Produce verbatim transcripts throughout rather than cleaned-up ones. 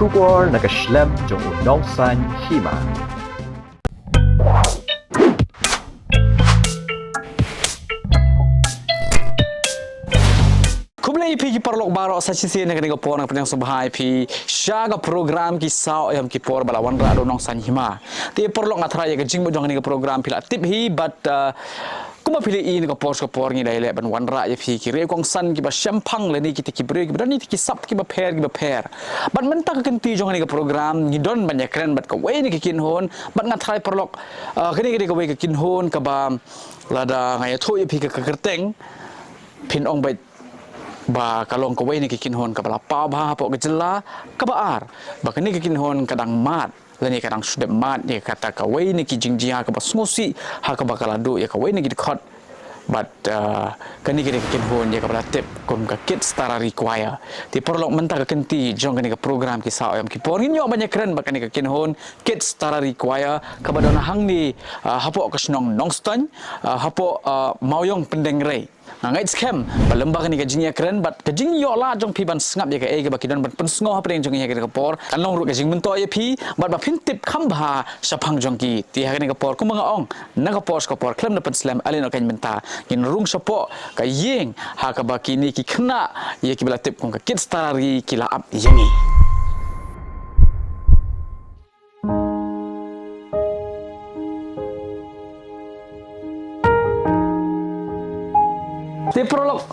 Khubor na ka shlem jong u Nongsaiñ Hima. Khublei ïa phi ki paralok baroh sa shisien ha kane ka por, nga pdiang sngewbha ïa phi sha ka program Ki Saw Yom Kippur ba la wanrah da u Nongsaiñ Hima. Te paralok, nga tharai ïa ka jingmut jong kane ka program phi la tip hi, bad, uh, kumba phi la ïohi na ka por sha ka por, ngi dei leh ban wanrah ïa phi ki riewkongsan kiba shemphang lane kita ki briew kiba don ïa kita ki sap kiba pher kiba pher. Bad mynta ka kynti jong kane ka program ngi don ban ïakren bad kawei na ki kynhun, bad nga tharai paralok, uh, kane ka dei kawei ka kynhun kaba lada nga ïathuh ïa phi ka, ka kyrteng, phin ong beit ba ka long kawei na ki kynhun kaba la paw bha hapoh ka jylla. Kaba ar, ba kane ka kynhun ka dang mad lane ka dang shu dep mad ïa kata kawei na ki jingjia kaba sngewsih ha kaba ka la duh ïa kawei na ki dkhot. Bad, uh, kane ka dei ka kynhun ïa kaba la tip kum ka Kids Tarari Choir. Te paralok, mynta ka kynti jong kane ka program Ki Saw Yom Kippur ngin ïoh ban ïakren bad kane ka kynhun Kids Tarari Choir kaba don hangne, uh, hapoh ka shnong Nongstoiñ, uh, hapoh, uh, Mawïong Pyndengrei. Nga ngeit skhem ba lyngba kane ka jingïakren bad ka jingïoh lad jong phi ban sngap ïa kaei kaba ki don ban pynsngew hapdeng jong ngi ha kane ka por, kan long ruh ka jingmyntoi ïa phi bad ba phin tip kham bha shaphang jong ki. Te ha kane ka por, kumba nga ong, na ka por sha ka por, khlem da pynslem, ale noh kein mynta ngin rung shapoh ka ïing ha kaba kine ki khynnah ïa kiba la tip kum ka Kids Tarari ki la ap ïa ngi. Te paralok,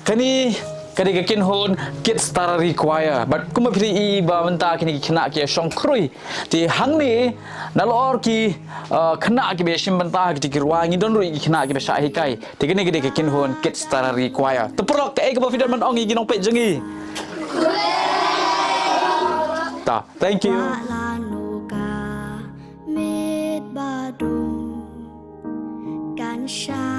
kane ka dei ka kynhun Kids Tarari Choir. Bad kumba phi ïohi ba mynta kine ki khynnah ki ïa shong khrui. Te hangne, nalor ki, uh, khynnah kiba ïa shim bynta ha kita ki rwai, ngi don ruh ïa ki khynnah kiba shah hikai. Te kane ka dei ka kynhun Kids Tarari Choir. Te paralok, kaei kaba phi don ban ong ïa ki nongpeit jong ngi? Ta, thank you. Ba la nu ka met ba dum kan shai.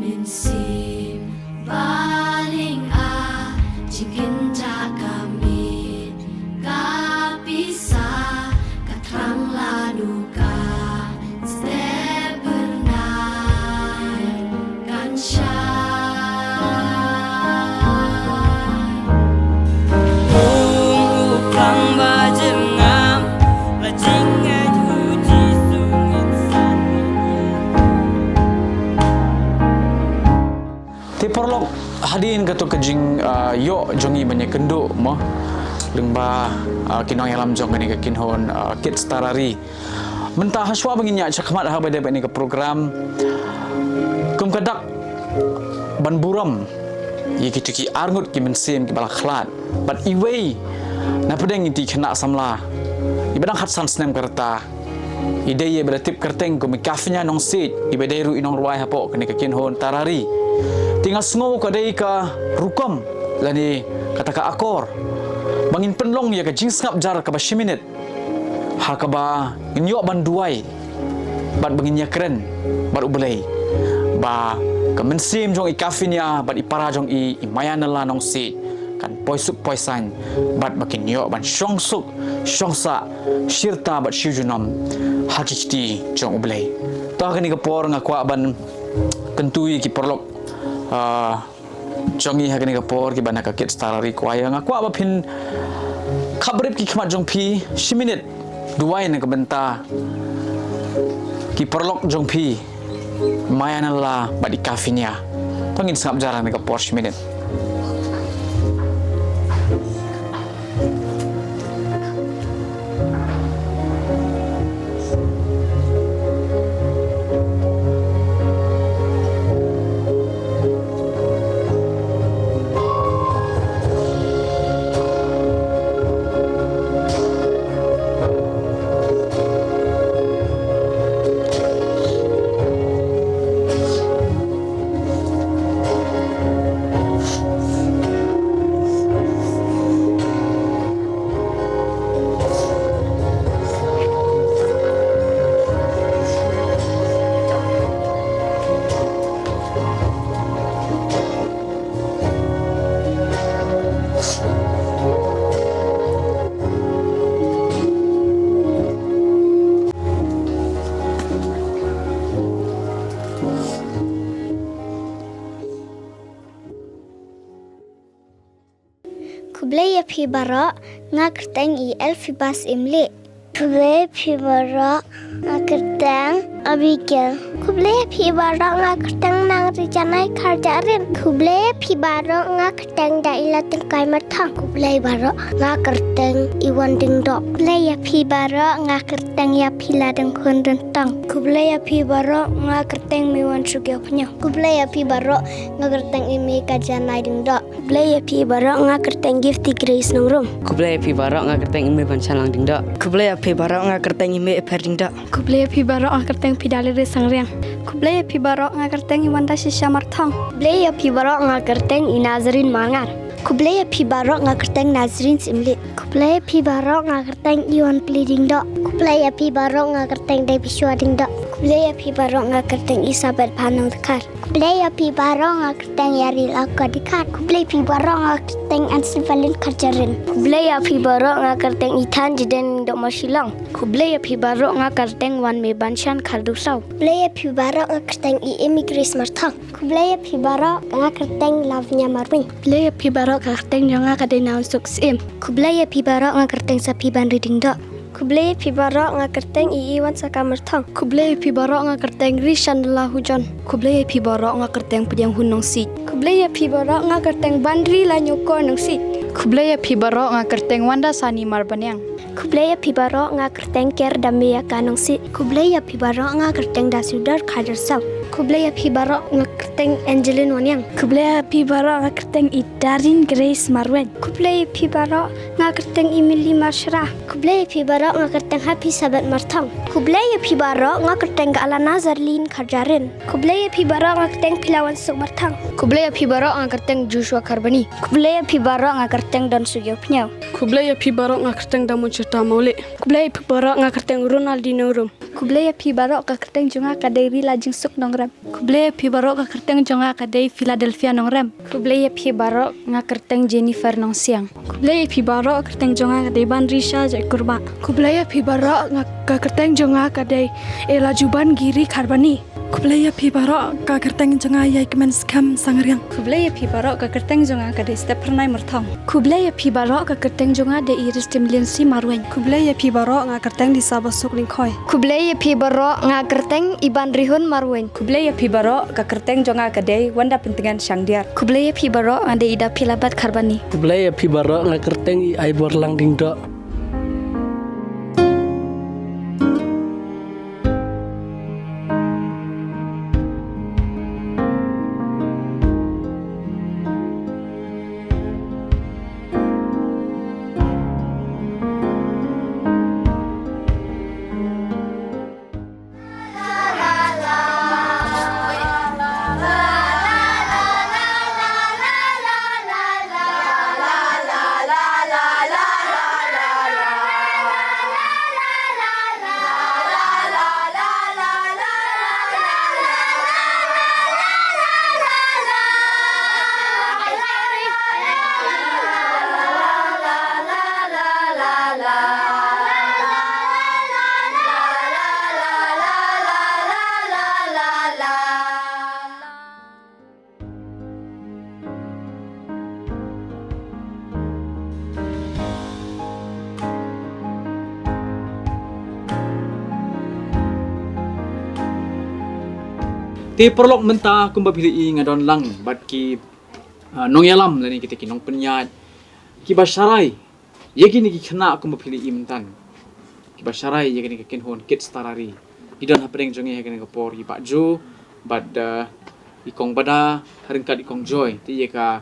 Mynsiem ba ling a jingkynjah ka met ka pisa ka thrang la nu ka step bernai kan shai. Ung u plang ba jyrngam la jingngeit u Jisu ngan san. Te paralok, hadien kato ka jing, ah, ïoh jong ngi ban ïakynduh mo lyngba, ah, ki nongïalam jong kane ka kynhun, ah, Kids Tarari. Mynta hashwa ba ngin ïaid shakhmat ha kaba ïadei bad kane ka program, kum ka dak ban burom ïa kito ki arngut ki mynsiem kiba la khlad. Bad iwei na pdeng ito i khynnah samla, iba dang khatsan snem ka rta, i dei ïa iba la tip kyrteng kum i Kafinia Nongsiej, iba dei ruh i nongrwai hapoh kane ka kynhun Tarari. Te nga sngew ka dei ka rukom lane kata ka akor ba ngin pynlong ïa ka jingsngap jar kaba shi minit, ha kaba ngin ïoh ban duwai bad ba ngin ïakren bad U Blei ba ka mynsiem jong i Kafinia bad i para jong i, i Mayanala Nongsiej, kan poi suk poi saiñ bad ba kin ïoh ban shong suk shong sah shirta bad shi junom ha ki kti jong U Blei. To ha kane ka por nga kwah ban kyntu ïa ki paralok, ah, jong ngi ha kane ka por kiba na ka Kids Tarari Choir. Nga kwah ba phin khapbrip ki khmat jong phi shi minit, duwai na ka bynta ki paralok jong phi, Mayanala bad i Kafinia. To ngin sngap jar ha kane ka por shi minit. Khublei ïa phi baroh, nga kyrteng i Elphibas Imli. Khublei ïa phi baroh, nga kyrteng Abigail. Khublei ïa phi baroh, nga kyrteng Nangrijanai Kharjahrin. Khublei ïa phi baroh, nga kyrteng Daila Tyngkai Marthong. Khublei baroh, nga kyrteng Iwan Dingdoh. Khublei ïa phi baroh, nga kyrteng Ïaphiladengkhun Ryntong. Khublei ïa phi baroh, nga kyrteng Miwan Shukiaphniang. Khublei ïa phi baroh, nga kyrteng Imi Kajanai Dingdoh. Khublei ïa phi baroh, nga kyrteng Gifty Grace Nongrum. Khublei ïa phi baroh, nga kyrteng Imi Banshanlang Dingdoh. Khublei ïa phi baroh, nga kyrteng Imi Epher Dingdoh. Khublei ïa phi baroh, nga kyrteng Pidaliri Sangriang. Khublei ïa phi baroh, nga kyrteng Iwanda Shisha Marthong. Khublei ïa phi baroh, nga kyrteng I Nazrin Mangar. Khublei ïa phi baroh, nga kyrteng Nazrin Simlit. Khublei ïa phi baroh, nga kyrteng Iwan Pli Dingdoh. Khublei ïa phi baroh, nga kyrteng Debishwa Dingdoh. Khublei ïa phi baroh, nga kyrteng Isabel Phanong Dkhar. Khublei ïa phi baroh, nga kyrteng Yarila Kodikhar. Khublei ïa phi baroh, nga kyrteng Ansivalin Kharjahrin. Khublei ïa phi baroh, nga kyrteng Ithan Jiden Dok Mashilong. Khublei ïa phi baroh, nga kyrteng Wanme Banshan Khardusaw. Khublei ïa phi baroh, nga kyrteng I Imigris Marthong. Khublei ïa phi baroh, nga kyrteng Lavnya Marwin. Khublei ïa phi baroh, ka kyrteng jong nga ka dei Nawan Suk Syiem. Khublei ïa phi baroh, nga kyrteng Saphi Banri Dingdoh. Khublei ïa phi baroh, nga kyrteng I Iwan Saka Marthong. Khublei ïa phi baroh, nga kyrteng Rishan Lahujon. Khublei ïa phi baroh, nga kyrteng Pdiang Hun Nongsiej. Khublei ïa phi baroh, nga kyrteng Banri Lanyokor Nongsiej. Khublei ïa phi baroh, nga kyrteng Wanda Sani Marbaniang. Khublei ïa phi baroh, nga kyrteng Ker Damiaka Nongsiej. Khublei ïa phi baroh, nga kyrteng Dasudar Khajar Saw. Khublei ïa phi baroh, nga kyrteng Angeline Waniang. Khublei ïa phi baroh, nga kyrteng Idarin Grace Marwen. Khublei ïa phi baroh, nga kyrteng Emily Marshra. Khublei ïa phi baroh, nga kyrteng Happy Sabbath Marthong. Khublei ïa phi baroh, nga kyrteng Alana Zarlin Kharjahrin. Khublei ïa phi baroh, nga kyrteng Philawan Suk Marthong. Khublei ïa phi baroh, nga kyrteng Joshua Kharbani. Khublei ïa phi baroh, nga kyrteng Don Sugyo Pniaw. Khublei ïa phi baroh, nga kyrteng Damun Chata Mawleh. Khublei ïa phi baroh, nga kyrteng Ronaldinho Rum. Khublei ïa phi baroh, ka kyrteng jong nga ka dei Rila Jingsuk Nongrem. Khublei ïa phi baroh, ka kyrteng jong nga ka dei Philadelphia Nongrem. Khublei ïa phi baroh, nga kyrteng Jennifer Nongsiang. Khublei ïa phi baroh, ka kyrteng jong nga ka dei Banrisha Jaikurba. Khublei ïa phi baroh, nga ka kyrteng jong nga ka dei Elajuban Giri Kharbani. Khublei ïa phi baroh, ka kyrteng jong nga Ïaikmen Skhem Sangriang. Khublei ïa phi baroh, ka kyrteng jong nga ka dei Stepphyrnai Myrthong. Khublei ïa phi baroh, ka kyrteng jong nga dei Iris Timlin Si Marweng. Khublei ïa phi baroh, nga kyrteng Lisa Basuk Lyngkhoi. Khublei ïa phi baroh, nga kyrteng Iban Rihun Marweng. Khublei ïa phi baroh, ka kyrteng jong nga ka dei Wanda Pyntngen Shangdiar. Khublei ïa phi baroh, nga dei Ida Philabat Kharbani. Khublei ïa phi baroh, nga kyrteng I Aiborlang Dingdoh. Te paralok, mynta kumba phi la i, nga don lang bad ki, ah, nongïalam lane kita ki nongpynïaid kiba sharai ïa kine ki khynnah kumba phi la i mynta, kiba sharai ïa kane ka kynhun Kids Tarari. Ki don hapdeng jong ngi ha kane ka por i Bah Jo bad, eh, i Kong Bada, ha ryngkat i Kong Joy. Te ïa ka,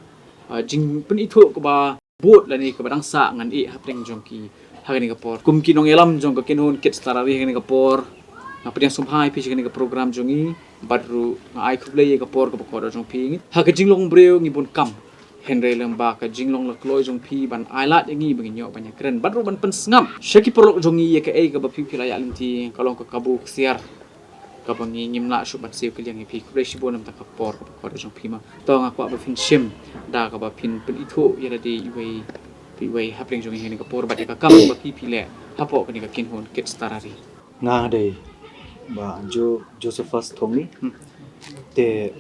eh, jingpynithuh kaba bud lane kaba dang sah ngan ïeh hapdeng jong ki ha kane ka por. Kum ki nongïalam jong ka kynhun Kids Tarari ha kane ka por, nga pdiang sngewbha ïa phi sha kane ka program jong ngi. Bad ruh nga ai khublei ïa ka por kaba kordor jong phi. Ha ka jinglong briew ngi bun kam, hynrei lem bad ka jinglong la kloi jong phi ban ai lad ïa ngi ba ngin ïoh ban ïakren bad ruh ban pynsngap sha ki paralok jong ngi ïa kaei kaba phi, phi la ïaid lynti. Ka long ka kabu ksiar kaba ngi, ngim lah shuh ban siew kylliang ïa phi. Khublei shibun namar ka por kaba kordor jong phi ma. To nga kwah ba phin shim da kaba phin pynithuh ïa lade iwei pa iwei hapdeng jong ngi ha kane ka por bad ïa ka kam ba phi, phi leh hapoh kane ka kynhun Kids Tarari. Nga dei Bah Jo-, Josephus Thongni. Hmm. Te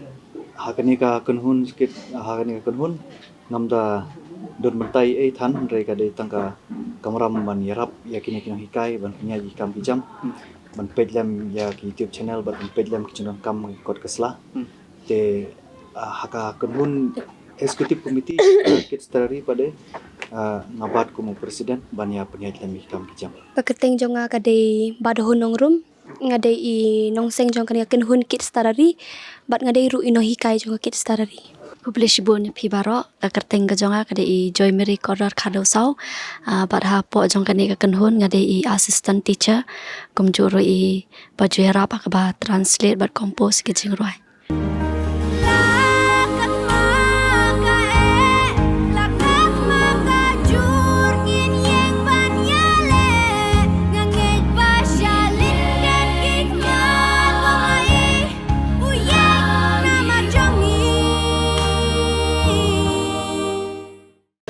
ha kane ka kynhun Kid, ha kane ka kynhun ngam da Don mynta ei than, hynrei ka dei tang ka kamram ban ïarap ïa kine ki nonghikai ban pynïaid ki kam ki jam, ban peit lem ïa ki YouTube channel bad ban peit lem ki jingdonkam ki kot ka sla. Te, ah, ha ka kynhun executive committee, ah, Kids Terrari pat de, ah, nga bat kum u president ban ïa pynïaid lem ïa ki kam ki jam. Ka kyrteng jong nga ka dei Badhun Nongrum. Nga dei i nongseng jong kane ka kynhun Kids Terrari bad nga dei ruh i nonghikai jong ka Kids Terrari. Khublei shibun ïa phi baroh. Ka kyrteng ka jong nga ka dei i Joy Mary Kordor Khadewsaw. Ah, bad hapoh jong kane ka kynhun nga dei i assistant teacher, kumjuh ruh i ba ju ïarap ha kaba translate bad compose ka jingrwai.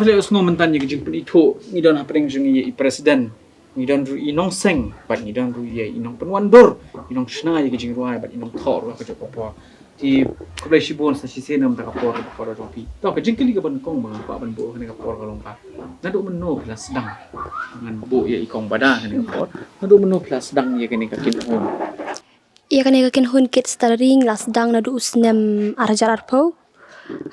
Phi la ïohsngew mynta ïa ka jingpynithuh, ngi don hapdeng jong ngi ïa i president, ngi don ruh i nongseng, bad ngi don ruh ïa i nongpynwandur, i nongshna ïa ka jingrwai bad i nongthoh ruh ha kajuh ka por. Te khublei shibun sa shisien namar ka por, ka por jong phi. To, ka jingkylli kaba nyngkong ba nga kwah ban buh ha kane ka por ka long ba, naduh mynno phi la sdang? Ngan buh ïa i Kong Bada ha kane ka por. Naduh mynno phi la sdang ïa kane ka kynhun? Ïa kane ka kynhun Kids Terrari ngi la sdang naduh u snem ar hajar arphew.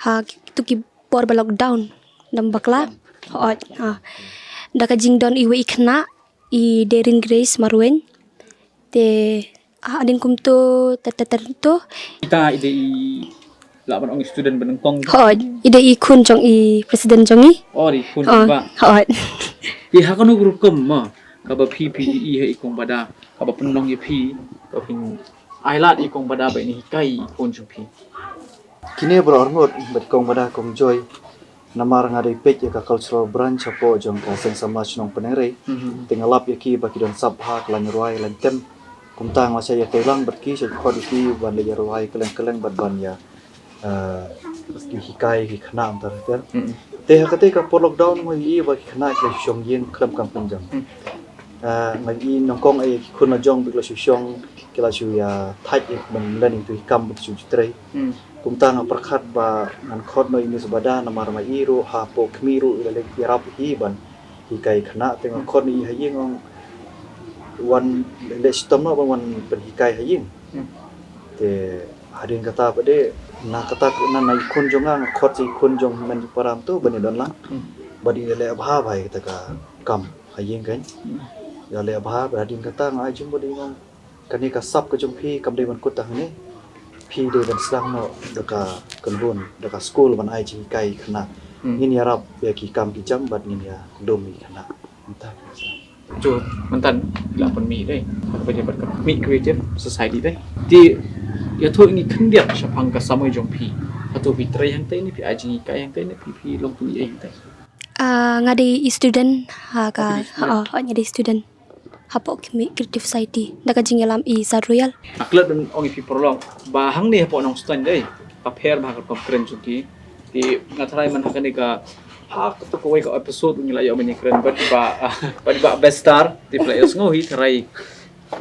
Ha kito ki por ba lockdown dang bakla. Hooid, ha. Da ka jingdon iwei i khynnah, i Derin Grace Marwein. Te, ah, hadien kumto, ter ter ter to. Ita i dei i, lah ban ong, student ba nyngkong. Hooid, i dei i khun jong i president jong ngi. Oh, i khun jong i bah. Hooid. Te ha kano ka rukom ma kaba phi phi i ha i Kong Bada, kaba pynlong ïa phi, kaba phin ai lad i Kong Bada ba in hikai i khun jong phi? Kine baroh arngut bad Kong Bada, Kong Joy, namar nga dei peit ïa ka cultural branch hapoh jong ka Seng Samaj Nongpynengrei. Mhm. Te nga lap ïa ki ba ki don sap ha ka lain rwai lain tem. Kumta nga la shah ïatreilang bad ki, shah khot ïa ki ban leit ïarwai kylleng kylleng bad ban ïa, eh, ki hikai ki khynnah mynta ter ter. Mhm. Te ha kata ka por lockdown nga ïohi ba ki khynnah ki la shu shong ïing khlem kam pynjam. Mhm. Ah, nga ïohi nyngkong ïa ki khun la jong ba ki la shu shong, ki la shu ïa thait ïa ban len ïa ki kam ba ki shu trei. Hmm. Kumta nga pyrkhat ba ngan khot noh i Miss Bada namar ma i ruh hapoh khmih ruh i la leh ïarap hi ban hikai khynnah, te nga khot noh i ha ïing, ong wan leh shitom noh ban wan pynhikai ha ïing. Hmm. Te hadien kata pat de na kata na na i khun jong nga, nga khot sa i khun jong i Mending Param to ban ïa don lang. Hmm. Bad i la leh bha bha ïa kata ka kam ha ïing kan. Hmm. I la leh bha, bad hadien kata nga ai jingmut ïa i, ong kane ka sap ka jong phi kam dei ban kut tang hangne. Phi dei ban sdang noh da ka kynhun, da ka skul ban ai jinghikai khynnah. Hmm. Ngin ïarap ïa ki kam ki jam bad ngin ïa lum ïa ki khynnah. Mynta. Jo, mynta la pynmih dei. Haba ïa bad ka Khmih Creative Society dei. Te ïathuh ïa ngi khyndiat shaphang ka samoi jong phi. Hato phi trei hangtei ne phi ai jinghikai hangtei ne phi, phi long phi ei hangtei? Ah, nga dei i student ha ka, oh, phi dei student. Oh, oh, nga dei student hapoh Khmih Creative Society da ka jingïalam i Sir Royal. Nga klet ban ong ïa phi paralok ba hangne hapoh Nongstoiñ dei ka pher bha ka rukom kren jong ki. Te nga tharai man ha kane ka, ha kato kawei ka episode ngi la ïoh ban ïakren bad i Bah, bad i Bah Bestar, te phi la ïohsngew hi tharai.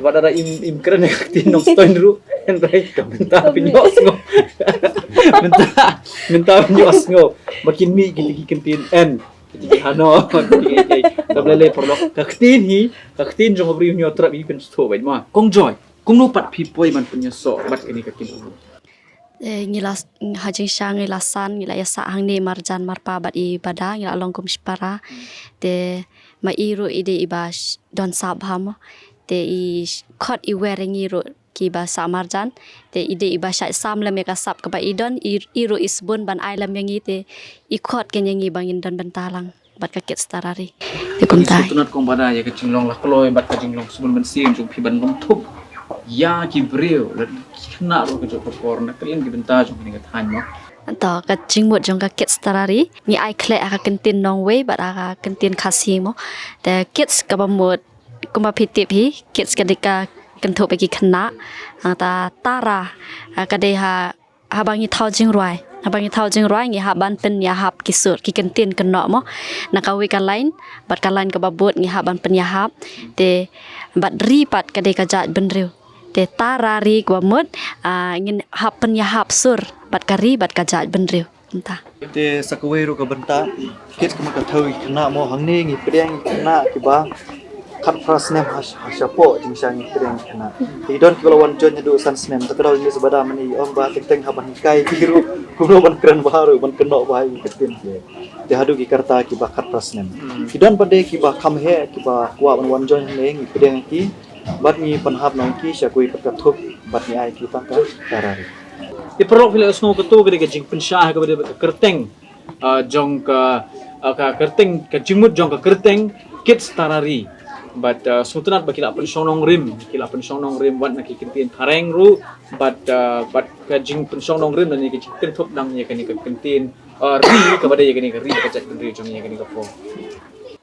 Wat lada im, im kren ka ktien Nongstoiñ ruh, hynrei mynta phin ïohsngew. Mynta, mynta phin ïohsngew ba kin mih kita ki kyntien en. Kita ki hano, kita ki, kita ki. Kaba lei lei paralok, ka ktien hi, ka ktien jong u briew hynñiewtrep hi, pynsngewthuh beit ma. Kong Joy, kumno pat phi poi ban pynïasoh bad kane ka kynhun? Eh, ngi la s-, ha jingshisha ngi la san, ngi la ïasah hangne marjan marpa bad i Bada, ngi la long kum shipara. Hmm. Te ma i ruh i dei i ba sh-, don sap bha mo. Te i sh-, khot i wer ïa ngi ruh kiba sah marjan. Te i dei i ba shah sam lem ïa ka sap kaba i don, i, i ruh i sbun ban ai lem ïa ngi, te i khot keiñ ïa ngi ba ngin don bynta lang bad ka Kids Terrari. Te kumta. Ngi sngewtynnat Kong Bada ïa ka jinglong la kloi bad ka jinglong sbun mynsiem jong phi ban long thup ïa ki briew, lane ki khynnah ruh ha kajuh ka por na kylleng ki bynta jong kane ka thaiñ mo. To, ka jingmut jong ka Kids Terrari, ngi ai khleh ha ka kyntien nongwei bad ha ka kyntien Khasi mo. Te kids kaba mut kumba phi tip hi, kids ka dei ka kynthup ïa ki khynnah. Ah, ta tara, ah, ka dei ha, haba ngi thaw jingrwai. Haba ngi thaw jingrwai ngi hap ban pynïahap ki sur, ki kyntien kynnoh mo. Na kawei ka lain bad ka lain kaba bud ngi hap ban pynïahap. Te bad ri pat ka dei ka jaitbynriew. Te tara ri kaba mut, ah, ngin hap pynïahap sur bad ka ri bad ka jaitbynriew. Kumta. Te sa kawei ruh ka bynta, kit kumba ka thew ïa ki khynnah mo, hangne ngi pdiang ïa ki khynnah kiba khatphra snem ha, ha shapoh jingshah ngi pdiang ïa ki khynnah. Te don kiba la wan join haduh san snem, te ka dei ngi shu bada mynne ong ba teng teng haba hikai ki ruh kumno ban kren bha ruh, ban kynnoh bha ïa ki ktien. Te haduh ki ka rta kiba khatphra snem. Ki don pat de kiba kham heh, kiba kwah ban wan join hangne, ngi pdiang ïa ki bad ngi pynhap noh ïa ki sha kawei pat ka thup bad ngi ai ki tang ka salary. Te paralok, phi la sngew kato ka dei ka jingpynshah ha kaba dei ka kyrteng, ah, jong ka, ah, ka kyrteng, ka jingmut jong ka kyrteng Kids Tarari. Bad, ah, sngewtynnat ba ki la pynshong nongrim, ki la pynshong nongrim wat na ki kyntien phareng ruh, bad, ah, bad ka jingpynshong nongrim na ne ka jingkynthup dang ïa kane ka kyntien, ah, ri kaba dei ïa kane ka ri ka jaitbynriew jong ngi ïa kane ka por.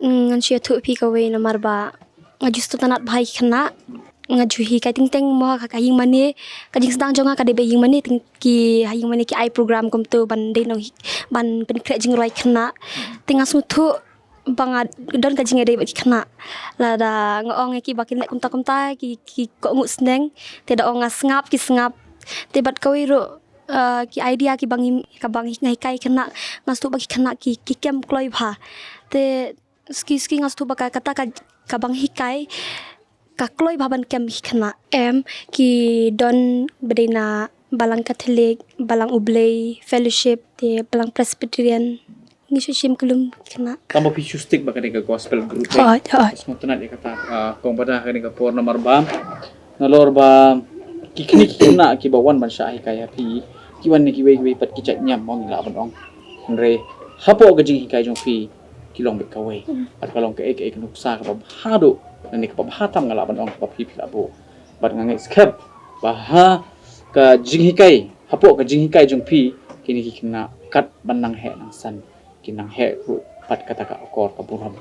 Mm, ngan shu ïathuh phi kawei namar ba nga ju sngewtynnat bha ïa ki khynnah. Nga ju hikai teng teng mo ha ka, ka ïing mane. Ka jingsdang jong nga ka dei ba ïing mane teng ki ha ïing mane ki ai program kumto ban dei nong hi-, ban pynkhreh jingrwai khynnah. Te nga sngewthuh ba nga don ka jingïadei bad ki khynnah. Lada nga ong ïa ki ba kin leh kumta kumta ki, ki kohnguh sneng. Te da ong nga sngap ki sngap. Te bad kawei ruh, eh, ki idea kiba ngi, kaba ngi nga hikai khynnah, nga sngewthuh ba ki khynnah ki, ki kem kloi bha. Te suki suki nga sngewthuh ba ka, kata ka, kaba ngi hikai ka kloi bha ban kem ïa ki khynnah. Em, ki don ba dei na Balang Katholik, Balang U Blei, Fellowship, te Balang Presbyterian. Ngi shu shim kyllum ki khynnah. Tang ba phi shu stick bad kane ka gospel group. Hooid, hooid. Sngewtynnat ïa kata, ah, kong bada kane ka por namar ba nalor ba ki kine ki khynnah kiba wan ban shah hikai ha phi ki wan na kiwei kiwei pat ki jait niam mo ngi lah ban ong. Hynrei hapoh ka jinghikai jong phi ki long beit kawei. Bad ka long kaei kaei ka nuksa kaba bha duh, lane kaba bha tam nga lah ban ong kaba phi phi la buh. Bad nga ngeit skhem ba ha ka jinghikai, hapoh ka jinghikai jong phi, kine ki khynnah kat ban nang heh nang san, kin nang heh ruh bad kata ka akor ka burom.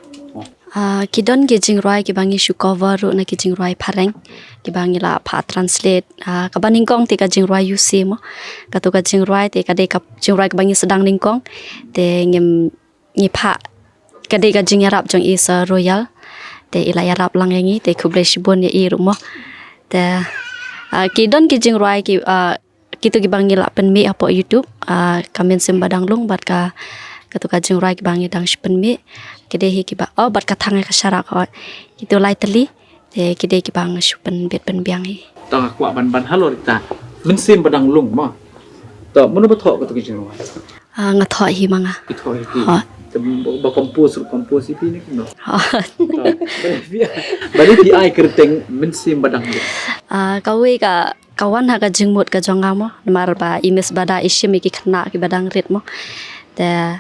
Ah, ki don ki jingrwai kiba ngi shu cover ruh na ki jingrwai phareng kiba ngi la phah translate. Ah, kaba nyngkong te ka jingrwai Use mo. Kato ka jingrwai te ka dei ka jingrwai kaba ngi sdang nyngkong. Te ngim, ngi phah, ka dei ka jingïarap jong i Sir Royal. Te i la ïarap lang ïa ngi, te khublei shibun ïa i ruh mo. Te, ah, ki don ki jingrwai ki, ah, kito kiba ngi la pynmih hapoh YouTube, ah, Ka Mynsiem Badanglung bad ka, kato ka jingrwai kiba ngi dang shu pynmih. Ki dei hi kiba, oh, bad Ka Thang ïa ka Sharak, oh. Kito lai tylli. Te ki dei kiba nga shu pynbit pynbiang hi. Tang nga kwah ban, ban halor ita Mynsiem Badanglung mo. To, mano ba thoh kato ka jingrwai? Ah, nga thoh hi ma nga. Ki thoh hi phi. Hooid. Te ba, ba compose ruh compose hi phi ne kumno? Hooid. To, ba dei phi ai kyrteng Mynsiem Badanglung. Ah, kawei ka, ka wan ha ka jingmut ka jong nga mo. Namar ba i Miss Bada i shim ïa ki khynnah kiba dang rit mo. Te,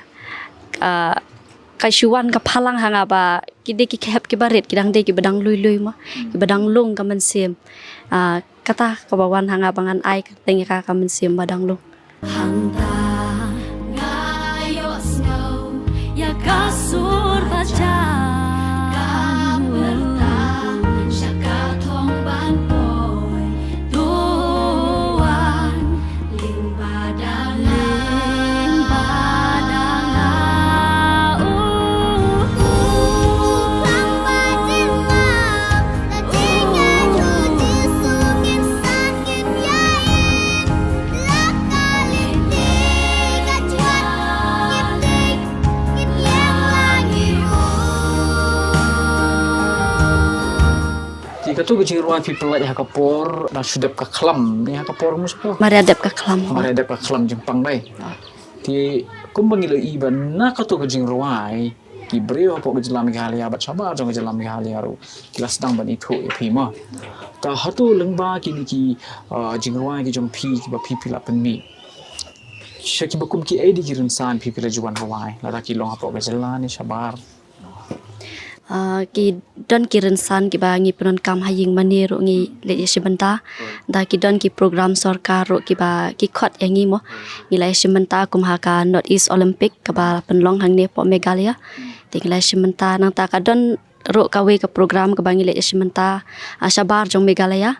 ah, ka shu wan ka phalang ha nga ba ki dei ki khep kiba rit, ki dang dei kiba dang lui lui mo, kiba dang lung ka mynsiem. Ah, kata kaba wan ha nga ba ngan ai kyrteng ïa ka Ka Mynsiem Badanglung. Hangta nga ïohsngew ïa ka sur ba jan, ka pyrta sha ka thong ban poi. To wan, Te kato ka jingrwai phi pynlait ha ka por, dang shu dep ka khlam, ne ha ka por mo shu por? Mar ïa dep ka khlam. Mar ïa dep ka khlam jingpang dei. Ah. Te kumba ngi la ïohi ba na kato ka jingrwai, ki briew hapoh ka jylla Meghalaya bad shabar jong ka jylla Meghalaya ruh ki la sdang ban ithuh ïa phi mo. Ta hato lyngba kine ki, ah, jingrwai ki jong phi kiba phi phi la pynmih, sha kiba kum kiei de ki rynsan phi phi la ju wan rwai, lada ki long hapoh ka jylla ne shabar? Ah, ki don ki rynsan kiba ngi pyndonkam ha ïing mane ruh ngi leit ïashim bynta. Da ki don ki program sorkar ruh kiba ki khot ïa ngi mo. Ngi la ïashim bynta kum ha ka North East Olympic kaba pynlong hangne hapoh Meghalaya. Te ngi la ïashim bynta, nangta ka don ruh kawei ka program kaba ngi leit ïashim bynta, ah, shabar jong Meghalaya.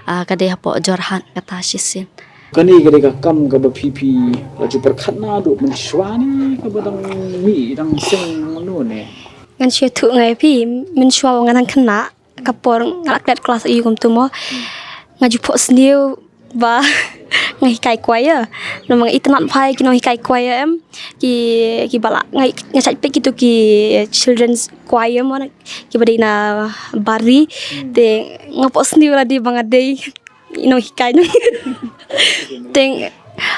Ah, ka dei hapoh Jorhat kata shisien. Kane ka dei ka kam kaba phi phi la ju pyrkhat naduh mynshuwa ne kaba dang mih dang seng mano ne? Ngan shu ïathuh nga ïa phi, mynshuwa ba nga dang khynnah, ka por nga la klet klas eiei kumto mo, nga ju phohsniew ba Nga hikai choir. Namar nga itynnad bha ïa ki nonghikai choir em. Ki, ki ba la, nga, nga shait peit kito ki children's choir mo, ki ba dei na Bari. Te nga pok sniew lade ba nga dei i nonghikai. Te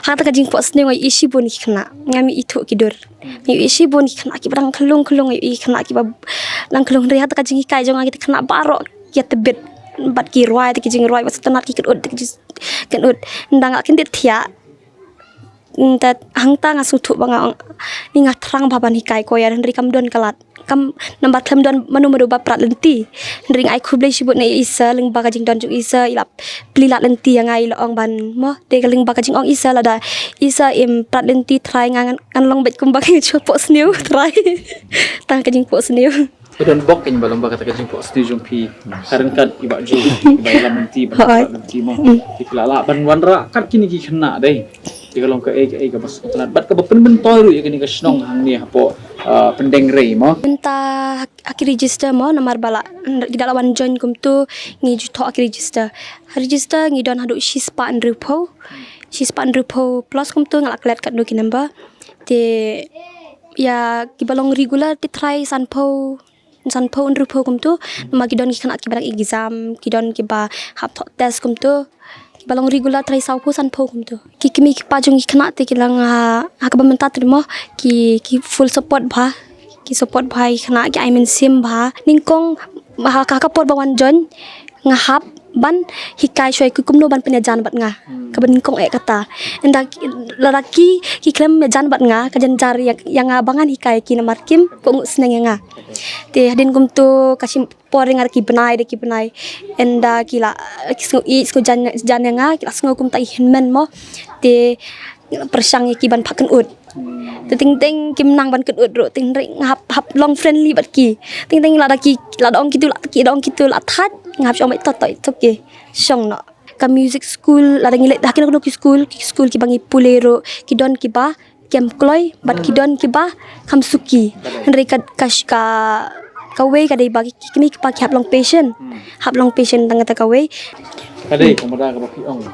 hangta ka jingpok sniew nga ïohi shibun ki khynnah. Ngam ithuh ki dur. Nga ïohi shibun ki khynnah ki ba dang khyllung khyllung, nga ïohi ki khynnah ki ba dang khyllung, hynrei hangta ka jinghikai jong nga, kita ki khynnah baroh ki ïa tbit bad ki rwai, kita ki jingrwai, bad sngewtynnad ki kynud, kita ki jingrwai kynud. Ynda nga kyndit thiah, ynda hangta nga sngewthuh ba nga ong, ni nga thrang bha ban hikai choir, hynrei kam don ka lad. Kam, namar khlem don mano mano ba prat lynti. Hynrei nga ai khublei shibun na i Sir lyngba ka jingdon jong i Sir, i la plie lad lynti ïa nga, i la ong ban mo. Te ka lyngba ka jingong i Sir, lada i Sir im prat lynti, trai nga ngan, ngan long beit kumba ki shu pok sniew, trai. Tang ka jingpok sniew. Ka don bok kane ba lyngba kata ka jingpok sniew jong phi. Ka ryngkat i Bah Ju, i ba ïalam lynti, ba prat lynti mo. Te phi la lah ban wanrah kat kine ki khynnah dei. Te ka long kaei kaei kaba sngewtynnad bad kaba pynmyntoi ruh ïa kane ka shnong hangne hapoh, ah, Pyndengrei mo. Mynta ha ki register mo, namar ba la, ki da la wan join kumto, ngi ju thoh ha ki register. Ha register ngi don haduh shispah hynriewphew. Shispah hynriewphew plus kumto, nga la klet katno ki number. Te ïa ki ba long regular te trai sanphew, sanphew hynriewphew kumto. Namar ki don ki khynnah ki ba dang exam, ki don ki ba hap thoh test kumto. Ki ba long regular trai sawphew sanphew kumto. Ki kmie ki kpa jong ki khynnah te ki la nga, ha kaba mynta te mo, ki, ki full support bha. Ki support bha ïa ki khynnah, ki ai mynsiem bha. Nyngkong ha ka, ha ka por ba wan join, nga hap ban hikai shuwa ïa ki kumno ban pynïajan bad nga. Kaba nyngkong eh kata. Ynda ki, lada ki, ki khlem ïajan bad nga, ka jynjar ïa, ïa nga ba ngan hikai ïa ki, namar kim kohnguh sneng ïa nga. Te hadien kumto ka shim por ïa nga da ki bnai, da ki bnai. Ynda ki la, ki sngew ïeit, sngew jan, jan ïa nga, ki la sngew kumta i hynmen mo. Te pyrshang ïa ki ban phah kynud. Te teng teng kim nang ban kynud ruh, teng teng nga hap, hap long friendly bad ki. Teng teng lada ki, lada ong kito la, ki da ong kito la thait, nga hap shu ong beit to to, it's okay. Shong noh. Ka music school, lada ngi leit ha kino kino ki school, ki school ki ba ngi pule ruh, ki don ki ba kem kloi, bad ki don ki ba kham suki. Hynrei ka, ka, ka, kawei ka dei ba ki, ki kmie ki kpa ki hap long patient. Hap long patient tang kata kawei. Ka dei kumba da kaba phi ong.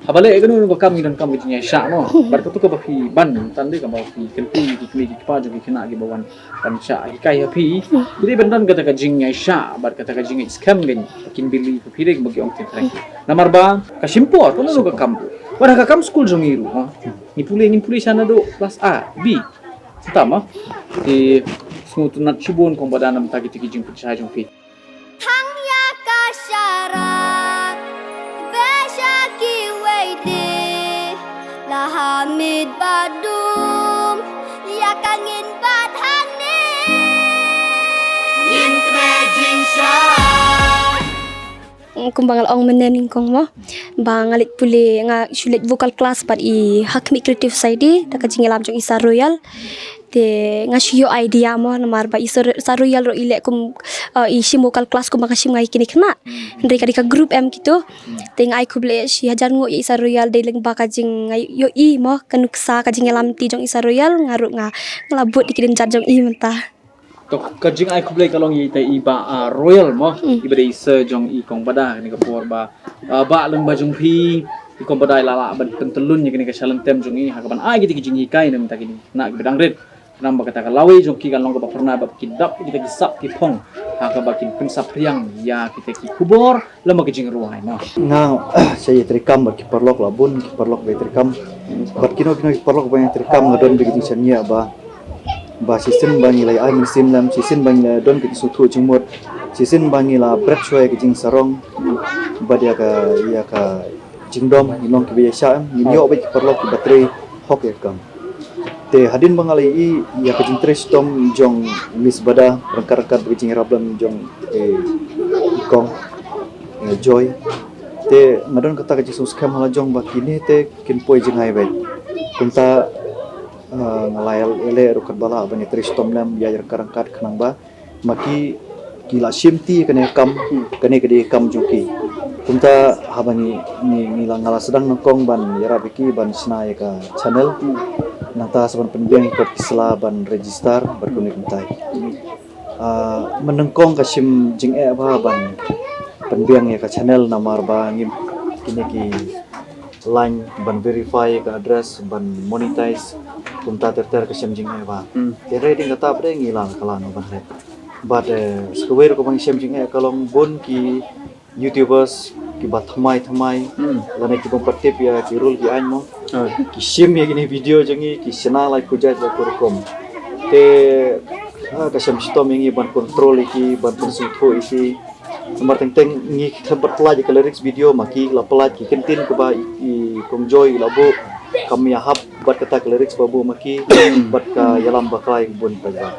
Haba leh kano kano ka kam ngi donkam ka jingïaishah mo. Bad kato kaba phi ban, tang dei kaba phi kyntu ïa ki kmie ki kpa jong ki khynnah ki ba wan ban shah hikai ha phi. Ki dei ban don kata ka jingïaishah bad kata ka jingïaishah skhem, kin bili phi dei ba ki ong teng teng. Namar ba ka shim por, kano kano ka kam. Wat ha ka kam skul jong ngi ruh mo. Ngi pule, ngin pule sha naduh klas A, B. Sngewthuh mo. Te sngewtynnad shibun kumba da namar kita ki jingpynshai jong phi. Thang ïa ka sharak, ba sha kiwei de, la ha miet ba dum, ïa ka ngin bat hangne. Ngin kynmaw jingshai. Kumba nga la ong mynne nyngkong mo, ba nga leit pule, nga shu leit vocal class bad i ha Khmih Creative Society da ka jingïalam jong i Sir Royal. Te nga shu ïoh idea mo, namar ba i Sir, Sir Royal ruh i leh kum, eh, i shim vocal class kumba nga shim nga ïa kine khynnah. Hynrei ka dei ka group em kito. Te nga ai khublei shi hajar nguh ïa i Sir Royal, dei lyngba ka jing, nga ïohi mo ka nuksa, ka jingïalam lynti jong i Sir Royal, nga ruh nga, nga la bud ïa ki dynjat jong i mynta. To ka jingai khublei ka long ïa ita i Bah, ah, Royal mo, i ba dei i sir jong i Kong Bada, kane ka por ba, ah, ba lyngba jong phi, i Kong Bada i la lah ban pyntyllun ïa kane ka shalynter jong i ha kaban ai kita ki jinghikai na bynta kine ki khynnah ki ba dang rit. Khnang ba kata ka lawei jong ki kan long kaba phyrnai, ba ki dap kita ki sap ki phong ha kaba kin pynsaphriang ïa kita ki khubor lem bad ki jingrwai mo. Nga sa ïatreikam bad ki paralok, la bun ki paralok ba ïatreikam. Bad kino kino ki paralok ba ïatreikam, nga don bad ki jingshaniah ba, ba shisien ba ngi la ai mynsiem lem, shisien ba ngi la don ki jingsngewthuh jingmut, shisien ba ngi la bret shuwa ïa ka jingsarong bad ïa ka, ïa ka jingdom, ngi long kiba ïaishah, ngim ïoh bad ki paralok kiba trei hok ïa ka kam. Te hadien ba nga la ïohi ïa ka jingtrei shitom jong Miss Bada ryngkat ryngkat bad ka jingïarap lem jong, eh, i Kong, eh, Joy. Te nga don kata ka jingsngewskhem ha la jong ba kine te kin poi jngai beit. Kumta, eh, nga la ïaleh ruh katba lah ban ïatrei shitom lem ïa ryngkat ryngkat khnang ba ma ki ki la shim ti kane ka kam, kane ka dei ka kam jong ki. Kumta haba ngi, ngi, ngi la, nga la sdang nyngkong ban ïarap ïa ki ban shna ïa ka channel. Nangta sa ban pynbiang ïa ki sla ban register bad kumne kumtai. Ah, mynnyngkong ka shim jingeh bha ban pynbiang ïa ka channel namar ba ngi kine ki line ban verify ka address ban monetize, kumta ter ter ka shem jingeh ba. Hmm. Te re ding kata pdeng ngi la ka la no ban re. But eh, sa kawei ruh ka ban shem jingeh ka long bun ki YouTubers kiba thymmai thymmai, hmm, lane kiba pat tip ïa ki rule ki aiñ mo. Ah. Ki shim ïa kine video jong ngi, ki shna lai kujat la kurukom. Te ah, ka shem shitom ïa ngi ban control ïa ki, ban pynsngewthuh ïa ki. Namar teng teng ngi khlem pat pynlait ïa ka lyrics video ma ki la pynlait ki kyntien kaba i, i Kong Joy i la buh, kam ïahap bad kata ka lyrics ba buh ma ki, bad ka ïalam bakla ïa ka bun pynban.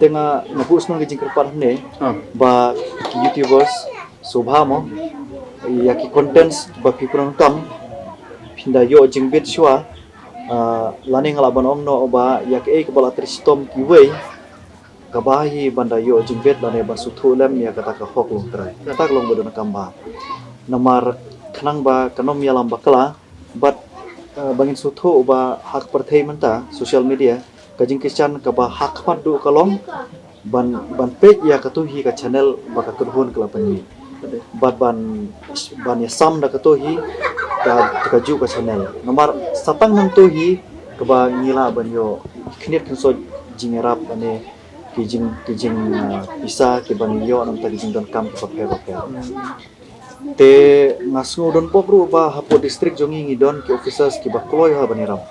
Te nga, nga buh shnong ka jingkyrpad hangne, ah, ba ki YouTubers, sngewbha mo, ïa ki contents ba phi pyndonkam, phin da ïoh jingbit shuwa, ah, lane nga lah ban ong noh ba ïa kaei kaba la trei shitom kiwei, kaba hi ban da ïoh jingbit lane ban sngewthuh lem ïa kata ka hok longtrai. Kata ka long ba donkam bha. Namar khnang ba kan ym ïalam bakla, bad eh, ba ngin sngewthuh ba ha ka pyrthei mynta, social media, ka jingkyrshan kaba ha khmat duh ka long ban, ban peit ïa kato hi ka channel ba ka kynhun ka la pynmih. Bad ban, ban ïasam da kato hi ka, kajuh ka channel. Namar sa tang nangto hi kaba ngi lah ban ïoh khyndiat khynsoit jingïarap lane ki jing, ki jing, ah, pisa kiba ngi ïoh na ka bynta ki jingdonkam kiba pher ba pher. Te nga sngew don pop ruh ba hapoh district jong ngi ngi don ki officers kiba kloi ha ban ïarap.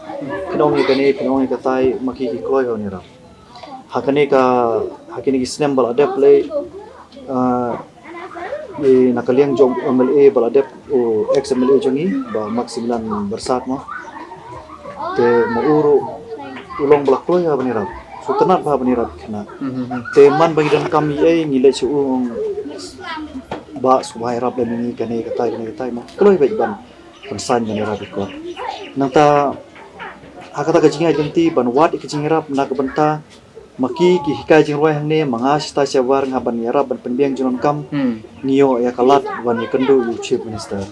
Phin ong ïa kane, phin ong ïa katai, ma ki ki kloi ha ban ïarap. Ha kane ka, ha kine ki snem ba la dep lei, ah, i na ka liang jong u M L A ba la dep, u ex M L A jong ngi, Bah Maximilian Bersad mo. Te ma u ruh u long ba la kloi ha ban ïarap. Sngewtynnat bha ban ïarap khnang. Mhm. Te man ba ngi donkam ei ei ngi leit sha u, ong, Bah, sngewbha ïarap lem ïa ngi kane katai kane katai mo. Kloi beit ban pynsaiñ ban ïarap ïa kot. Nangta ha kata ka jingïaid lynti ban wad ïa ka jingïarap na ka bynta ma ki ki hikai jingrwai hangne, ma nga shata shabar nga ban ïarap ban pynbiang jingdonkam, hmm, ngi ïoh ïa ka lad ban ïakynduh ïa u Chief Minister.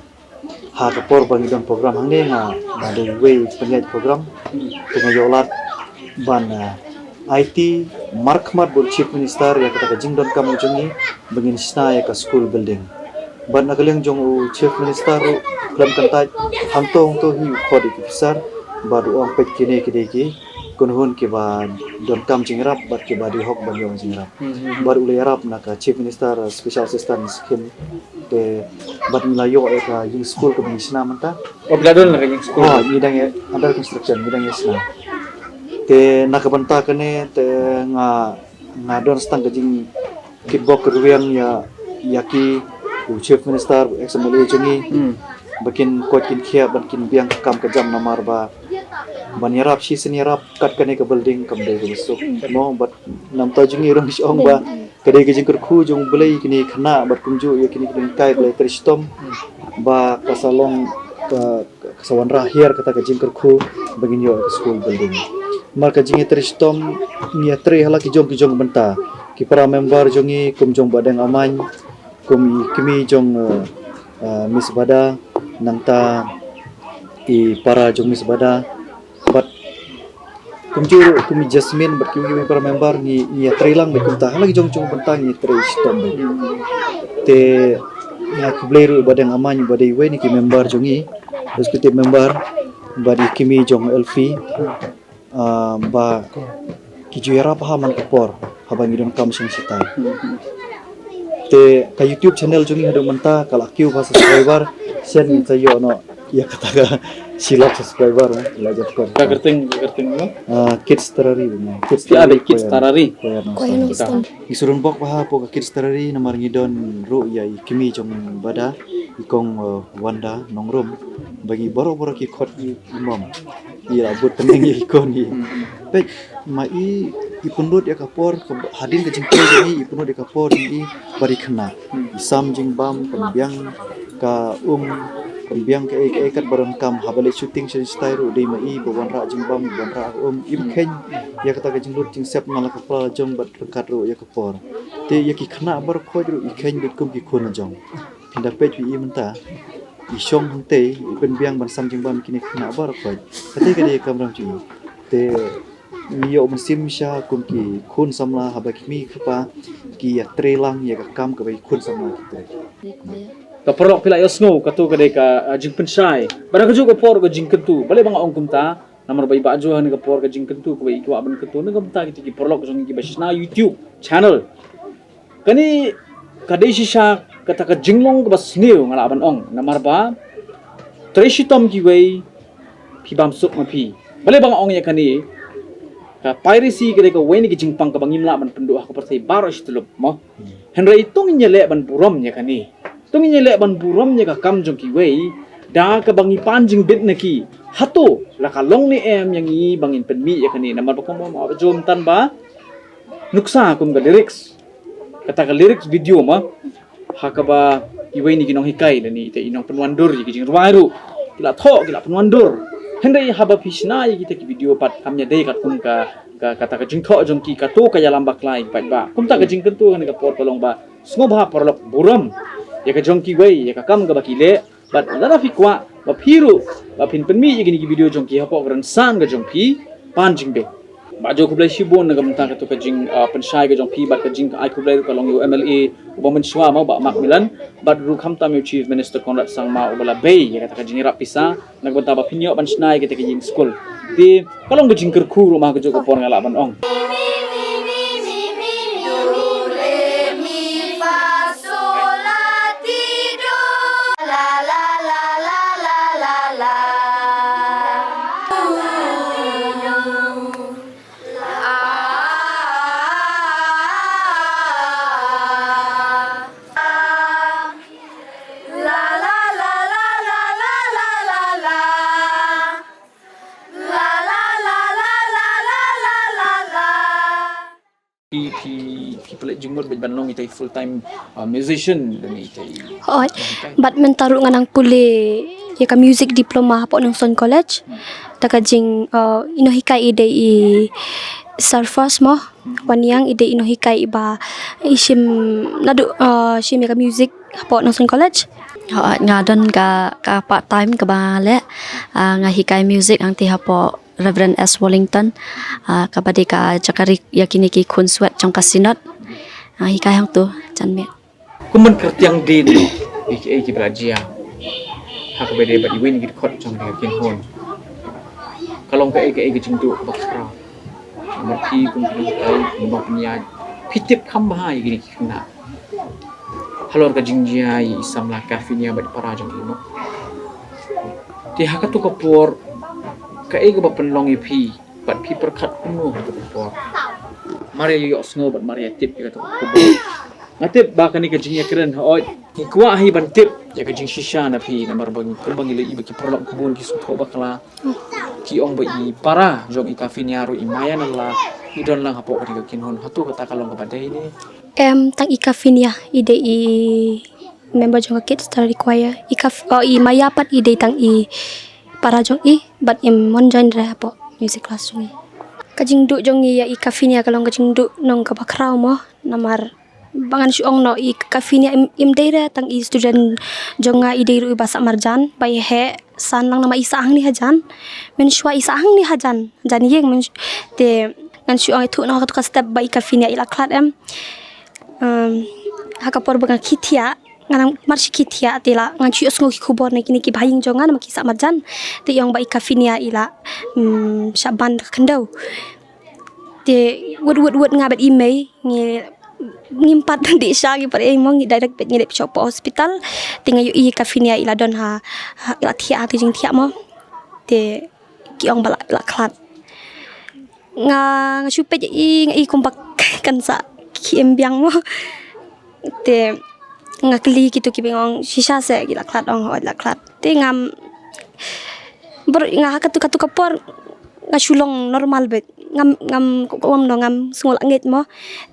Ha ka por ba ngi don program hangne nga, nga dei uwei u pynïaid program. Te nga ïoh lad ban, eh, aiti markhmat bad u Chief Minister ïa kata ka jingdonkam jong ngi ba ngin shna ïa ka school building. Bad na ka liang jong u Chief Minister ruh khlem kyntait, hangto hangto hi u khot ïa ki officer bad u ong peit kine ki dei ki kynhun kiba donkam jingïarap bad kiba dei hok ban ïoh jingïarap. Hmm, hmm, hmm. Bad u la ïarap na ka Chief Minister, uh, Special Assistance Scheme. Te bad ngi la ïoh ïa ka ïing skul kaba ngi shna mynta. Oh, phi la don la ka ïing skul? Oh, ngi dang ïa under construction, ngi dang ïa shna. Te na ka bynta kane te nga, nga don sa tang ka jingkitbok kitrwiang ïa, ïa ki, u Chief Minister, ex M L A jong ngi. Hmm. Ba kin koit kin khiah ban kin biang ka kam ka jam namar ba ban ïarap shisien ïarap kat kane ka building kam dei kaba suk. Mo, bad namar ta jong ngi ruh ngi ong ba ka dei ka jingkyrkhu jong U Blei kine ki khynnah bad kumjuh ïa kine ki nonghikai ba la trei shitom ba ka sa long ka, ka sa wanrah hiar kata ka jingkyrkhu ba ngin ïoh ka school building. Namar ka jingtrei shitom ngi ïatrei ha la ki jong ki jong bynta. Ki para member jong ngi kum jong Bah Deng Amaiñ, kum i kmie jong, eh, eh, Miss Bada, nangta i para jong Miss Bada, bad kumjuh ruh kum i Jasmine bad kiwei kiwei para member ngi, ngi ïatrei lang bad kumta ha la ki jong jong bynta ngi ïatrei shitom bad. Te nga khublei ruh Bah Deng Amaiñ ba dei uwei na ki member jong ngi, executive member, bad i kmie jong Elfie, ah, ba ki ju ïarap ha man ka por haba ngi donkam shong shitai. Te ka YouTube channel jong ngi haduh mynta ka la kiew bha subscriber, shen ngin sa ïoh noh ïa kata ka shi lak subscriber, eh, la jat kor. Ka kyrteng, ka kyrteng mo? Ah, Kids Tarari mo. Kids Tarari, Kids Tarari. Koya no. Koya no. Ngi sdang bok bha hapoh ka Kids Tarari namar ngi don ruh ïa i kmie jong Bada, i kong, eh, Wanda Nongrum. Ba ngi baroh baroh ki khot i mom. I la bud tneng i kon i. Peit, ma i, i pynlut ïa ka por, ka, hadien ka jingtrei jong i, i pynlut ïa ka por jong i bad i khynnah. I sam jingbam, pynbiang ka um, pynbiang kaei kaei kat ba donkam, haba leit shooting sha shitai ruh dei ma i ba wanrah jingbam, wanrah ka um, i kheiñ ïa kata ka jinglut jingsep na la ka pla la jong bad ryngkat ruh ïa ka por. Te ïa ki khynnah baroh khoit ruh i kheiñ beit kum ki khun la jong. Phin da peit phi i mynta, i shong hangtei, i pynbiang ban sam jingbam kine ki khynnah baroh khoit. Kata ka dei ka kamram jong i. Te ngi ïoh mynsiem sha kum ki khun samla haba ki kmie ki kpa ki ïatrei lang ïa ka kam kaba ki khun samla ki trei. Ka paralok phi la ïohsngew, kato ka dei ka, ah, jingpynshai. Bad ha kajuh ka por ka jingkyntu. Balei ba nga ong kumta? Namar ba i Bah Jo ha kane ka por ka jingkyntu kaba i kwah ban kyntu na ka bynta kita ki paralok jong ngi kiba shna YouTube channel. Kane ka dei shisha kata ka jinglong kaba sniew nga lah ban ong. Namar ba trei shitom kiwei, phi bam suk ma phi. Balei ba nga ong ïa kane? Ka piracy ka dei kawei na ki jingpang kaba ngim lah ban pynduh ha ka pyrthei baroh shi tyllup mo. Hynrei to ngin ïaleh ban burom ïa kane. To ngin ïaleh ban burom ïa ka kam jong kiwei da kaba ngi pan jingbit na ki. Hato la ka long ne em ïa ngi ba ngin pynmih ïa kane? Namar ba kumba ma jom tan ba nuksa kum ka lyrics, kata ka lyrics video ma, ha kaba iwei na ki nonghikai lane ita i nongpynwandur ïa ki jingrwai ruh ki la thoh, ki la pynwandur. Hynrei haba phi shna ïa kita ki video pat kam ïadei katkum ka, ka, kata ka jingthoh jong ki, kato ka ïalam bakla ïa ki paidbah. Kumta ka jingkyntu ha kane ka por ka long ba sngewbha paralok burom ïa ka jong kiwei, ïa ka kam kaba ki leh. Bad lada phi kwah ba phi ruh ba phin pynmih ïa kine ki video jong ki hapoh ka rynsan ka jong phi, pan jingbit. Bah Jo, khublei shibun na ka bynta kato ka jing, ah, pynshai ka jong phi bad ka jingai khublei ruh ka long ïa u M L A uba mynshuwa ma, u Bah Mark Millen, bad ruh khamtam ïa u Chief Minister Conrad Sangma uba la bei ïa kata ka jingïarap pisa na ka bynta ba phin ïoh ban shna ïa kata ka ïing skul. Te ka long ka jingkyrkhu ruh ma ha kajuh ka por nga lah ban ong. Phi, phi, phi pynleit jingmut bad ban long ita i full time, uh, musician lane ita i. Hooid. Bad mynta ruh nga nang pule ïa ka music diploma hapoh Nongstoiñ College. Ta ka jing, uh, i nonghikai i dei i Surfers mo. Wan Yang i dei i nonghikai iba i shim naduh, uh, shim ïa ka music hapoh Nongstoiñ College. Hooid, nga don ka, ka part time kaba nga leh, uh, nga hikai music hangtei hapoh Reverend S Wallington, ah, kaba dei ka jaka ri ïa kine ki khun swet jong ka Synod. Ah, hikai hangto, jan mih. Kum ban kyrtiang dien ïa kiei kiba la jia ha kaba dei bad iwei na ki dkhot jong ka kynhun. Ka long kaei kaei ka jingduh kaba khraw. Namar phi kum ki nonghikai, kum ba pynïaid, phi tip kham bha ïa kine ki khynnah halor ka jingjia i samla Kafinia bad i para jong i mo. Te ha kato ka por kaei kaba pynlong ïa phi bad phi pyrkhat kumno ha kato ka por? Mar ïa ïohsngew bad mar ïa tip ïa kato ka khubor. Nga tip ba kane ka jingïakren, hooid, ngi kwah hi ban tip ïa ka jingshisha na phi namar ba ngi, kumba ngi leh, i ba ki paralok kibun ki sngewthuh bakla. Ki ong ba i para jong i Kafinia ruh i Maya Nalla i don lang hapoh kane ka kynhun. Hato kata ka long kaba dei ne? Em, tang i Kafinia i dei i member jong ka Kids Tara Choir. I Kaf, oh, i Maya pat i dei tang i para jong i, bad im mon join re hapoh music class jong i. Ka jingduh jong i ïa i Kafinia ka long ka jingduh nong kaba khraw mo, namar ba ngan shu ong noh, i Kafinia im, im dei re tang i student jong nga, i dei ruh iba sah marjan, ba i heh san lang namar i sah hangne hajan. Mynshuwa i sah hangne hajan, jan ïing, myn, te ngan shu ong ithuh noh ha kato ka step ba i Kafinia i la khlad em. Em, ha ka por ba nga khie thiah, nga nang mar shi khie thiah, te la ngan shu ïohsngew ki khubor na kine ki bahaïing jong nga namar ki sah marjan. Te i ong ba i Kafinia i la, mm, shah ban da ka khyndew. Te wut wut wut nga bad i mei ngi, ngim pat dih sha, ngi pat ei mo, ngi direct bad ngi leit pynshong hapoh hospital. Te nga ïohi i Kafinia i la don ha, ha, i la thiah ha ka jingthiah mo. Te ki ong ba la, la khlad. Nga, nga shu peit i, nga i kumba kan sa khie im biang mo. Te nga kylli kito kiba ong shisha se ki la khlad, ong hooid la khlad. Te ngam, bor nga ha kato, kato ka por nga shu long normal beit. Ngam, ngam, ko, ko, ngam, no, ngam sngew la ngeit mo.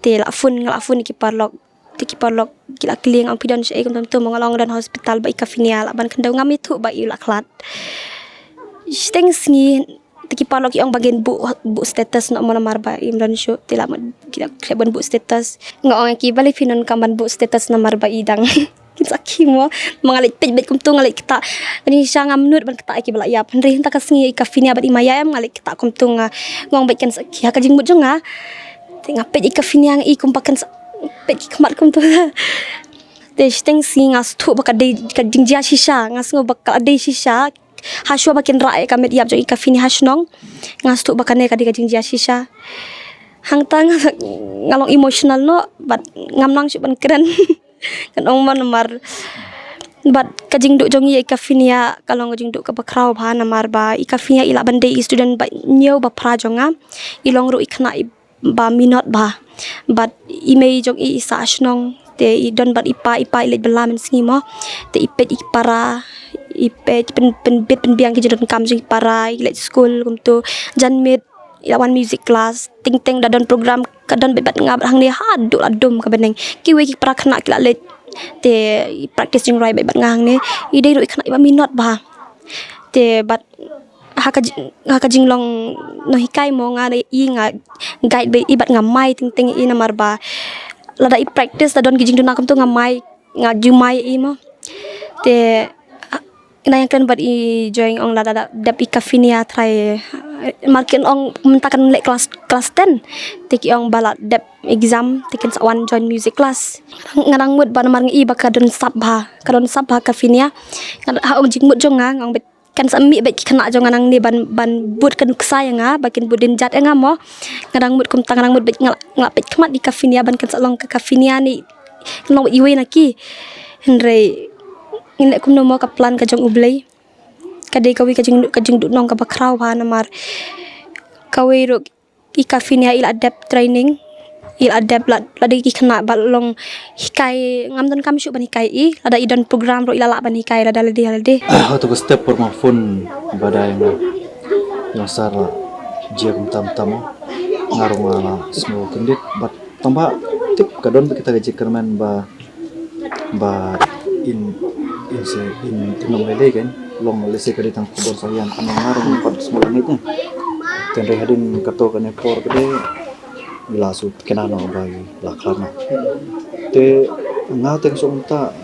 Te la phone, nga la phone ki paralok. Te ki paralok ki la kylli nga, ong phi don shaei kumto kumto mo, nga la ong don hospital ba i Kafinia la ban khyndew, ngam ithuh ba i la khlad. Shiteng sngi te ki paralok ki ong ba ngin buh, buh status noh mo namar ba im don shuh, te la mut ki la khleh ban buh status. Nga ong ïa ki balei phi donkam ban buh status namar ba i dang kin sakhi mo. Ma nga leit peit beit kumto nga leit ktah. Nga jingshisha ngam nud ban ktah ïa kiba la ïap. Hynrei hynta ka sngi i Kafinia bad i Maya em, nga leit ktah kumto, nga ong beit kan sakhi ha ka jingmut jong nga. Te nga peit i Kafinia nga i kumba kan sa, peit ki khmat kumto. Te shiteng sngi nga sngewthuh ba ka dei ka jingjia shisha, nga sngew ba ka dei shisha. Hashwa ba kin rah ïa ka met ïap jong i Kafinia ha shnong, nga sngewthuh ba kane ka dei ka jingjia shisha. Hangta nga, nga long emotional noh, bad ngam nang shuh ban kren. Kan ong mo namar bad ka jingduh jong i ïa i Kafinia ka long ka jingduh kaba khraw bha, namar ba i Kafinia i lah ban dei i student ba hynñiew ba phra jong nga. I long ruh i khynnah i ba minot bha. Bad i mei jong i i sah ha shnong, te i don bad i pa, i pa i leit bylla mynsngi mo. Te i peit i para, i peit pyn, pynbit pynbiang ki jingdonkam jong i para, i leit skul kumto. Janmiet i la wan music class, teng teng da don program ka don beit bad nga bad hangne haduh la dum ka bneng. Kiwei ki para khynnah ki la leit, te i practice jingrwai beit bad nga hangne. I dei ruh i khynnah i ba minot bha. Te bad ha ka ji-, ha ka jinglong nonghikai mo, nga ne i nga guide beit i bad nga mai teng teng i, namar ba lada i practice da don ki jingduna kumto nga mai, nga ju mai i mo. Te, ah, nga ïeng kren bad i Joy, ong lada dep i Kafinia trai, eh, mar kin ong mynta kan leh class, class ten. Te ki ong ba la dep exam te kin sa wan join music class. Nga dang mut ba namar nga i ba ka don sap bha, ka don sap bha Kafinia. Nga ha ong jingmut jong nga, nga ong beit kan sa mih beit ki khynnah jong nga nangne ban, ban bud ka nuksa ïa nga, ba kin bud dien jat ïa nga mo. Nga dang mut kumta, nga dang mut beit nga, nga peit khmat ïa i Kafinia ban kan sa long ka Kafinia ne kan long beit iwei na ki. Hynrei ngin leh kumno mo, ka plan ka jong U Blei. Ka dei kawei ka jing, ka jingduhnong kaba khraw bha namar kawei ruh i Kafinia i la dep training, i la dep la, la dei ki khynnah ba long hikai, ngam donkam shuh ban hikai i, lada i don program ruh i la lah ban hikai lada lade lade. Hato ka step por ma phone ba dei nga, nga sar la jia kumta kumta mo, nga ruh nga la sngew kyndit bad tang ba tip ka don ba kita ka jingkyrmen ba ba in, in se, in, in long lei lei kan, long lei se ka dei tang khubor sahian, ka nang ngar nang pat semua ni kan. Kan dei hadin kato kane por ka dei la su kena no ba la klar na. Te nga teng song ta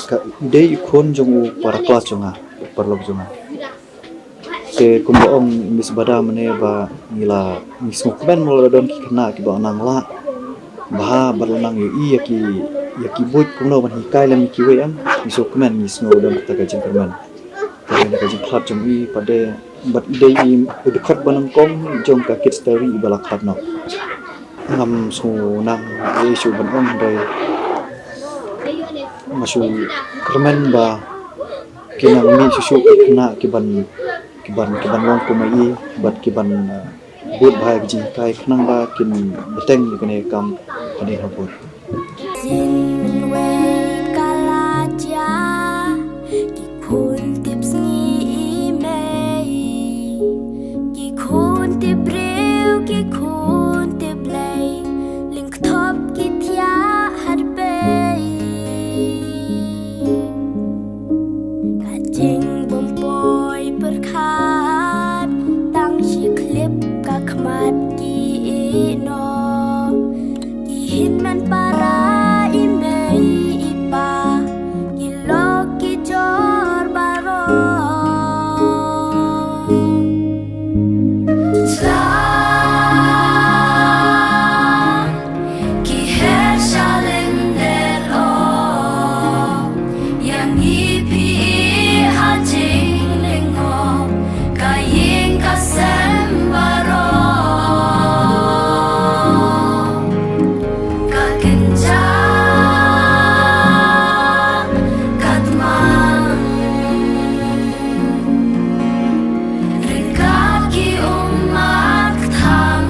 ka dei i khun jong u para klas jong nga, para lok jong nga. Te kumba ong Miss Bada mynne ba ngi la, ngi sngewkmen mo la don ki khynnah kiba nang lah bha bad la nang ïohi ïa ki, ïa ki buit kumno ban hikai lem ïa kiwei em. Ngi sngewkmen, ngi sngew don kata ka jingkyrmen. Te ka jingkhlad jong i pat de bad i dei i u dkhot ba nyngkong jong ka Kids Diary iba la khlad noh. Ngam sngew nang ïa i shuh ban ong hynrei nga shu kyrmen ba ki nang mih shuh shuh ki khynnah kiban, kiban, kiban long kum i bad kiban, eh, bud bha ïa ki jinghikai khnang ba kin bteng ïa kane ka kam hadien habud. Khun tip sngi i mei, ki khun tip briew, ki khun tip lei, lyngkthop ki thiah hat bei. Ka jingbym poi pyrkhat, tang shi khlip ka khmat ki ïeh noh. Ki hynmen para i mei i pa, ki lok ki jor baroh. Sla ki her shalyndet o, ïa ngi phi ha jinglyngngoh, ka ïing ka sem baroh. Ka kynja ka tmang, ryngkat ki ummat kthang,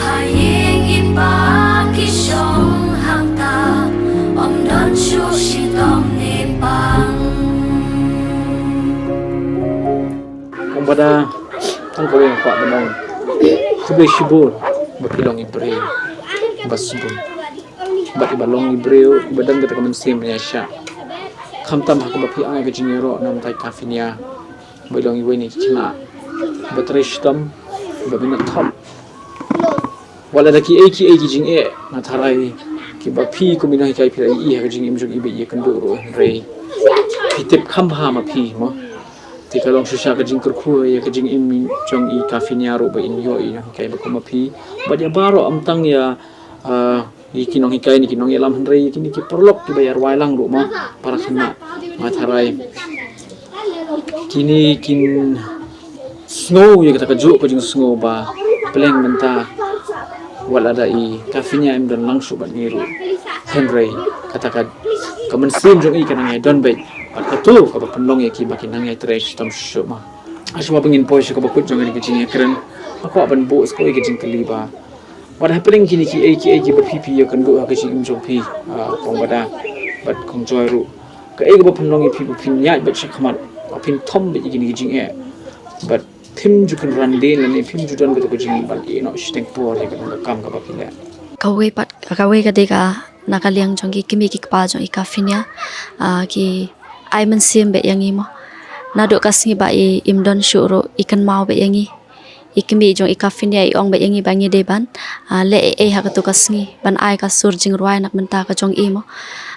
ha ïing i pa ki shong hangta, ym don shuh shitom ne pang. Ong Bada, tang kawei nga kwah ban ong khublei shibun ba phi long i briew ba sbun bad iba long i briew iba don kata ka mynsiem ïaishah. Khamtam ha kaba phi ai ka jingïaroh na ka bynta i Kafinia ba i long iwei na ki khynnah ba trei shitom, ba minot thop. Wat la da kiei kiei ki jingeh, nga tharai kiba phi kum i nonghikai phi la ïohi ha ka jingim jong i ba i ïakynduh ruh, hynrei phi tip kham bha ma phi mo. Te ka long shisha ka jingkyrkhu ïa ka jingim jong i Kafinia ruh ba in ïoh i nonghikai ba kum ma phi. Bad ïa baroh, ym tang ïa, ah, Ïa ki nonghikai ne ki nongïalam, hynrei ïa kine ki paralok kiba ïa rwai lang ruh mo, para khynnah, nga tharai kine kin sngew ïa kata kajuh ka jingsngew ba pleng mynta wat lada i Kafinia im don lang shuh bad ngi ruh, hynrei kata ka, ka mynsiem jong i ka nang ïa don beit. Bad kato kaba pynlong ïa ki ba ki nang ïa trei shitom shuh mo. Hashwa ba ngin poi sha kaba kut jong kane ka jingïakren, nga kwah ban buh sa kawei ka jingkylli ba, wat hapdeng kine kiei kiei kiba phi phi ïakynduh ha ka jingim jong phi, ah, Kong Bada bad Kong Joy ruh, kaei kaba pynlong ïa phi ba phin ïaid beit shakhmat, ba phin thom beit ïa kine ki jingeh, bad phim ju kynran dien lane phim ju don kato ka jingïaid ban ïehnoh shiteng por ïa kane ka kam kaba phi leh? Kawei pat, kawei ka dei ka na ka liang jong ki kmie ki kpa jong i Kafinia, ah, ki ai mynsiem beit ïa ngi mo. Naduh ka sngi ba i im don shuh ruh i kynmaw beit ïa ngi. I kmie jong i Kafinia i ong beit ïa ngi ba ngi dei ban, ah, leh ei ei ha kato ka sngi, ban ai ka sur jingrwai na ka bynta ka jong i mo.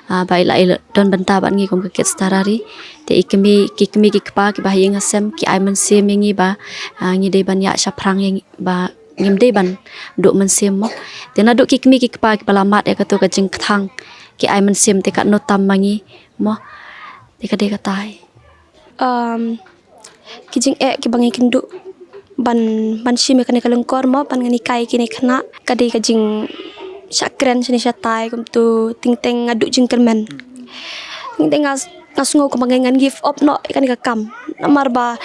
Ah, ba i la, i la don bynta bad ngi kum ka Kids Terrari. Te i kmie, ki kmie ki kpa kiba ha ïing ha sem ki ai mynsiem ïa ngi ba, ah, ngi dei ban ïaid shaphrang ïa ngi, ba ngim dei ban duh mynsiem mo. Te naduh ki kmie ki kpa kiba la mad ïa kato ka jingkthang ki ai mynsiem, te katno tam ma ngi mo. Te ka dei katai. Um, ki jingeh kiba ngi kynduh ban, ban shim ïa kane ka lyngkor mo, ban ngan hikai kine ki khynnah, ka dei ka jingshah kren shane shatai, kumto teng teng nga duh jingkyrmen. Teng teng nga, nga sngew kumba ngan, ngan give up noh ïa kane ka kam. Namar ba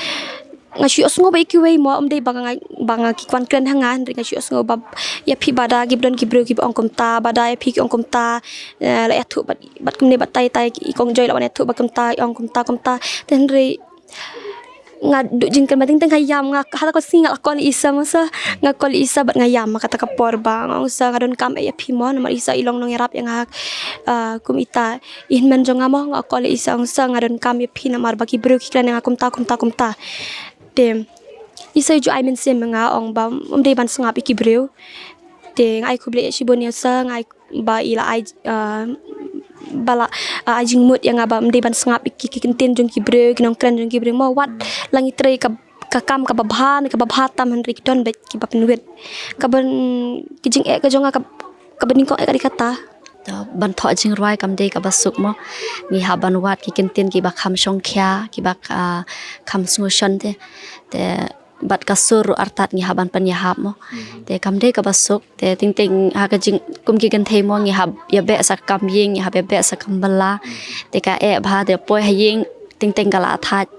nga shu ïohsngew ba ïa kiwei mo, ym dei ba nga, ba nga ki kwah kren ha nga, hynrei nga shu ïohsngew ba ïa phi Bada kiba don ki briew kiba ong kumta, Bada ïa phi ki ong kumta, eh, la ïathuh bad, bad kumne bad tai tai, i Kong Joy la wan ïathuh bad kumta, i ong kumta kumta. Te hynrei nga duh jingkyrmen, teng teng nga ïam, nga ha kata ka sngi nga la call ïa i Sa mo, Sa, nga call ïa i Sa bad nga ïam ha kata ka por ba nga ong, Sa, nga donkam eh ïa phi mo, namar i Sa i long nongïarap ïa nga, ah, kum ita i hynmen jong nga mo. Nga call ïa i Sa, ong, Sa, nga donkam ïa phi namar ba ki briew ki kren ïa nga kumta kumta kumta. Te i Sa i ju ai mynsiem ïa nga, ong ba ym dei ban sngap ïa ki briew. Te nga ai khublei shibun ïa i Sa, nga ai ba i la ai, ah, ba la, ah, ai jingmut ïa nga ba ym dei ban sngap ïa ki, ki ktien jong ki briew, ki nongkren jong ki briew mo. Wat la ngi trei ka, ka kam kaba bha ne kaba bha tam, hynrei ki don beit kiba pynwit. Kaba, ki jingeh ka jong nga ka, kaba nyngkong eh ka dei kata. To, ban thoh jingrwai kam dei kaba suk mo. Ngi hap ban wad ki ktien kiba kham shongkhia, kiba, ah, kham sngewshon te. Te bad ka sur ruh artat ngi hap ban pynïahap mo. Te kam dei kaba suk, te teng teng ha ka jing, kum ki kynthei mo, ngi hap ïa beh sa kam ïing, ngi hap ïa beh sa kam bylla. Te ka eh bha, te poi ha ïing teng teng ka la thait.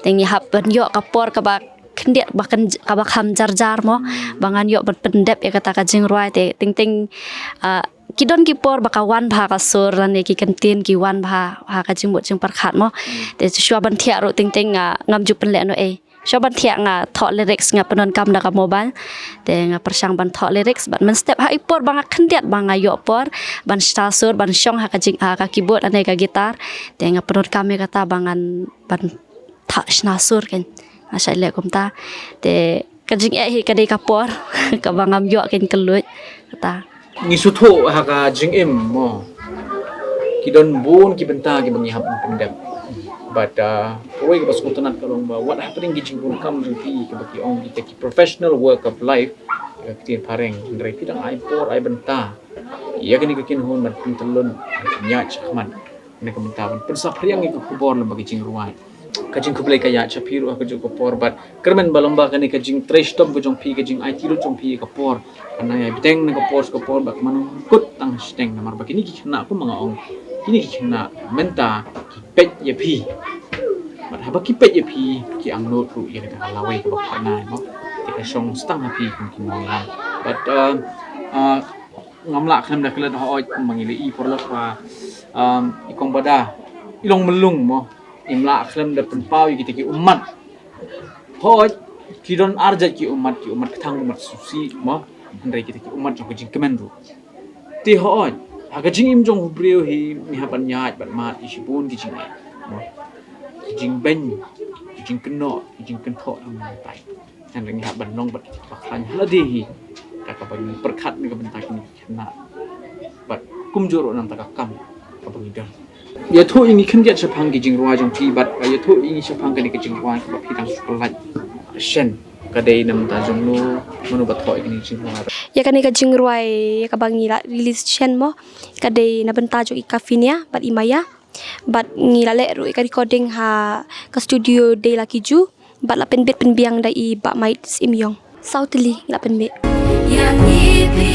Te ngi hap ban ïoh ka por kaba khyndiat, ba kan, kaba kham jar jar mo, ba ngan ïoh ban pyndep ïa kata ka jingrwai. Te teng teng, ah, ki don ki por ba ka wan bha ka sur lane ki ktien ki wan bha ha ka jingmut jingpyrkhat mo. Te shuwa ban thiah ruh teng teng, ah, ngam ju pynleh noh ei. Shuwa ban thiah nga thoh lyrics, nga pyndonkam da ka mobile. Te nga pyrshang ban thoh lyrics, bad mynstep ha i por ba nga khyndiat ba nga ïoh por ban shna sur, ban shong ha ka jing, ha ka keyboard lane ka guitar. Te nga pyndonkam ïa kata ba ngan ban thoh shna sur kan. Nga shait leh kumta. Te ka jingeh hi ka dei ka por kaba ngam ïoh kan kylluid kata. Ngi sngewthuh ha ka jingim mo, ki don bun ki bynta kiba ngi hap ban pyndep. Bad, ah, kawei kaba sngewtynnat ka long ba wat hapdeng ki jingbun kam jong ki, kiba ki ong kita ki professional work of life, ka ktien phareng, hynrei phi dang ai por ai bynta ïa kane ka kynhun ban pyntyllun, ban pynïaid shakhmat. Na ka bynta ban pynsaphriang ïa ka khubor lyngba ka jingrwai. Ka jingkhublei ka ïaid sha phi ruh ha kajuh ka por, bad kyrmen ba lyngba kane ka jingtrei shitom ka jong phi, ka jingaiti lut jong phi ïa ka por, kan nang ïai bteng na ka por sha ka por, bad ka mano kut tang shiteng, namar ba kine ki khynnah, kumba nga ong, kine ki khynnah mynta ki peit ïa phi. Bad haba ki peit ïa phi, ki angnud ruh ïa kata ka lawei kaba pharnai mo. Te ka shong stang ha phi kum ki nongïalam. Bad, uh, uh, ngam lah khlem da klet, hooid, kumba ngi la ïohi paralok ba, um, i Kong Bada i long myllung mo, im lah khlem da pynpaw ïa kita ki ummat. Hooid, ki don ar jait ki ummat, ki ummat kthang, ummat susi mo, hynrei kita ki ummat jong ka jingkmen ruh. Te hooid, ha ka jingim jong u briew hi ngi hap ban ïaid bad mad ïa shibun ki jingeh mo, ki jingbeiñ, ki jingkynnoh, ki jingkynthoh, ym tai. Hynrei ngi hap ban long bad kita kiba khlaiñ ha lade hi, da kaba ngi pyrkhat na ka bynta kine ki khynnah. Bad kumjuh ruh na ka bynta ka kam kaba ngi don. Ïathuh ïa ngi khyndiat shaphang ki jingrwai jong phi, bad ïathuh ïa ngi shaphang kane ka jingrwai kaba phi dang shu pyllait shen. Ka dei na bynta jong no, mano ba thoh ïa kane ka jingrwai? Ïa kane ka jingrwai ïa kaba ngi la release shen mo, ka dei na bynta jong i Kafinia bad i Maya. Bad ngi la leh ruh ïa ka recording ha ka studio Dei Lucky Ju. Bad la pynbit pynbiang da i Bah Mait Syiem Ïong. Saw tylli ngi la pynbit. Ïa ngi phi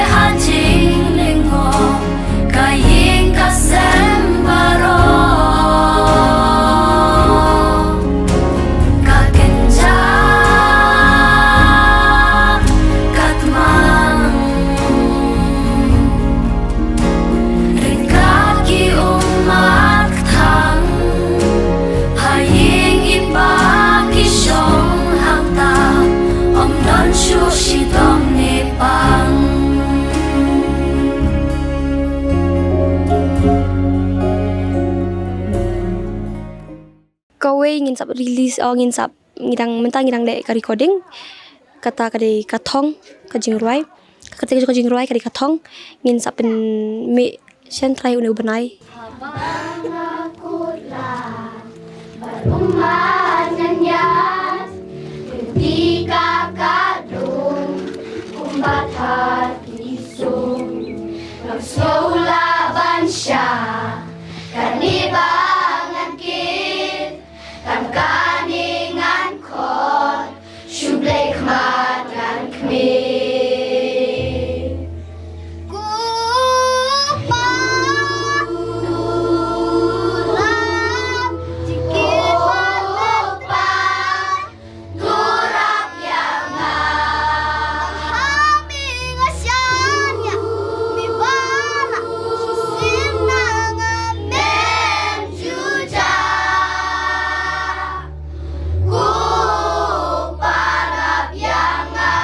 ha jinglyngngoh, ka ïing ka sem baroh, ka kynja ka tmang. Ryngkat ki ummat kthang, ha ïing i pa ki shong hangta, ym don shuh shitom ne pang. Kawei ngin sap release, oh, ngin sap, ngi dang, mynta ngi dang leh ka recording. Kata ka dei Ka Thong, ka jingrwai. Ka kyrteng jong ka jingrwai ka dei Ka Thong. Ngin sap pynmih shen trai une u bnai. Haba nga kut lad bad ummat ngan ïaid, lynti ka khadung kumba thad ki sum. Ngam sngew lah ban shah kane ba ngan kit, tang kane ngan khot, shu blei khmat ngan khmih. Ko Pa, turap, jingkit bad mynta, turap ïa nga. Ha me nga shaniah, me baroh shisien na nga mem ju jah. Ko Pa, rap ïa nga.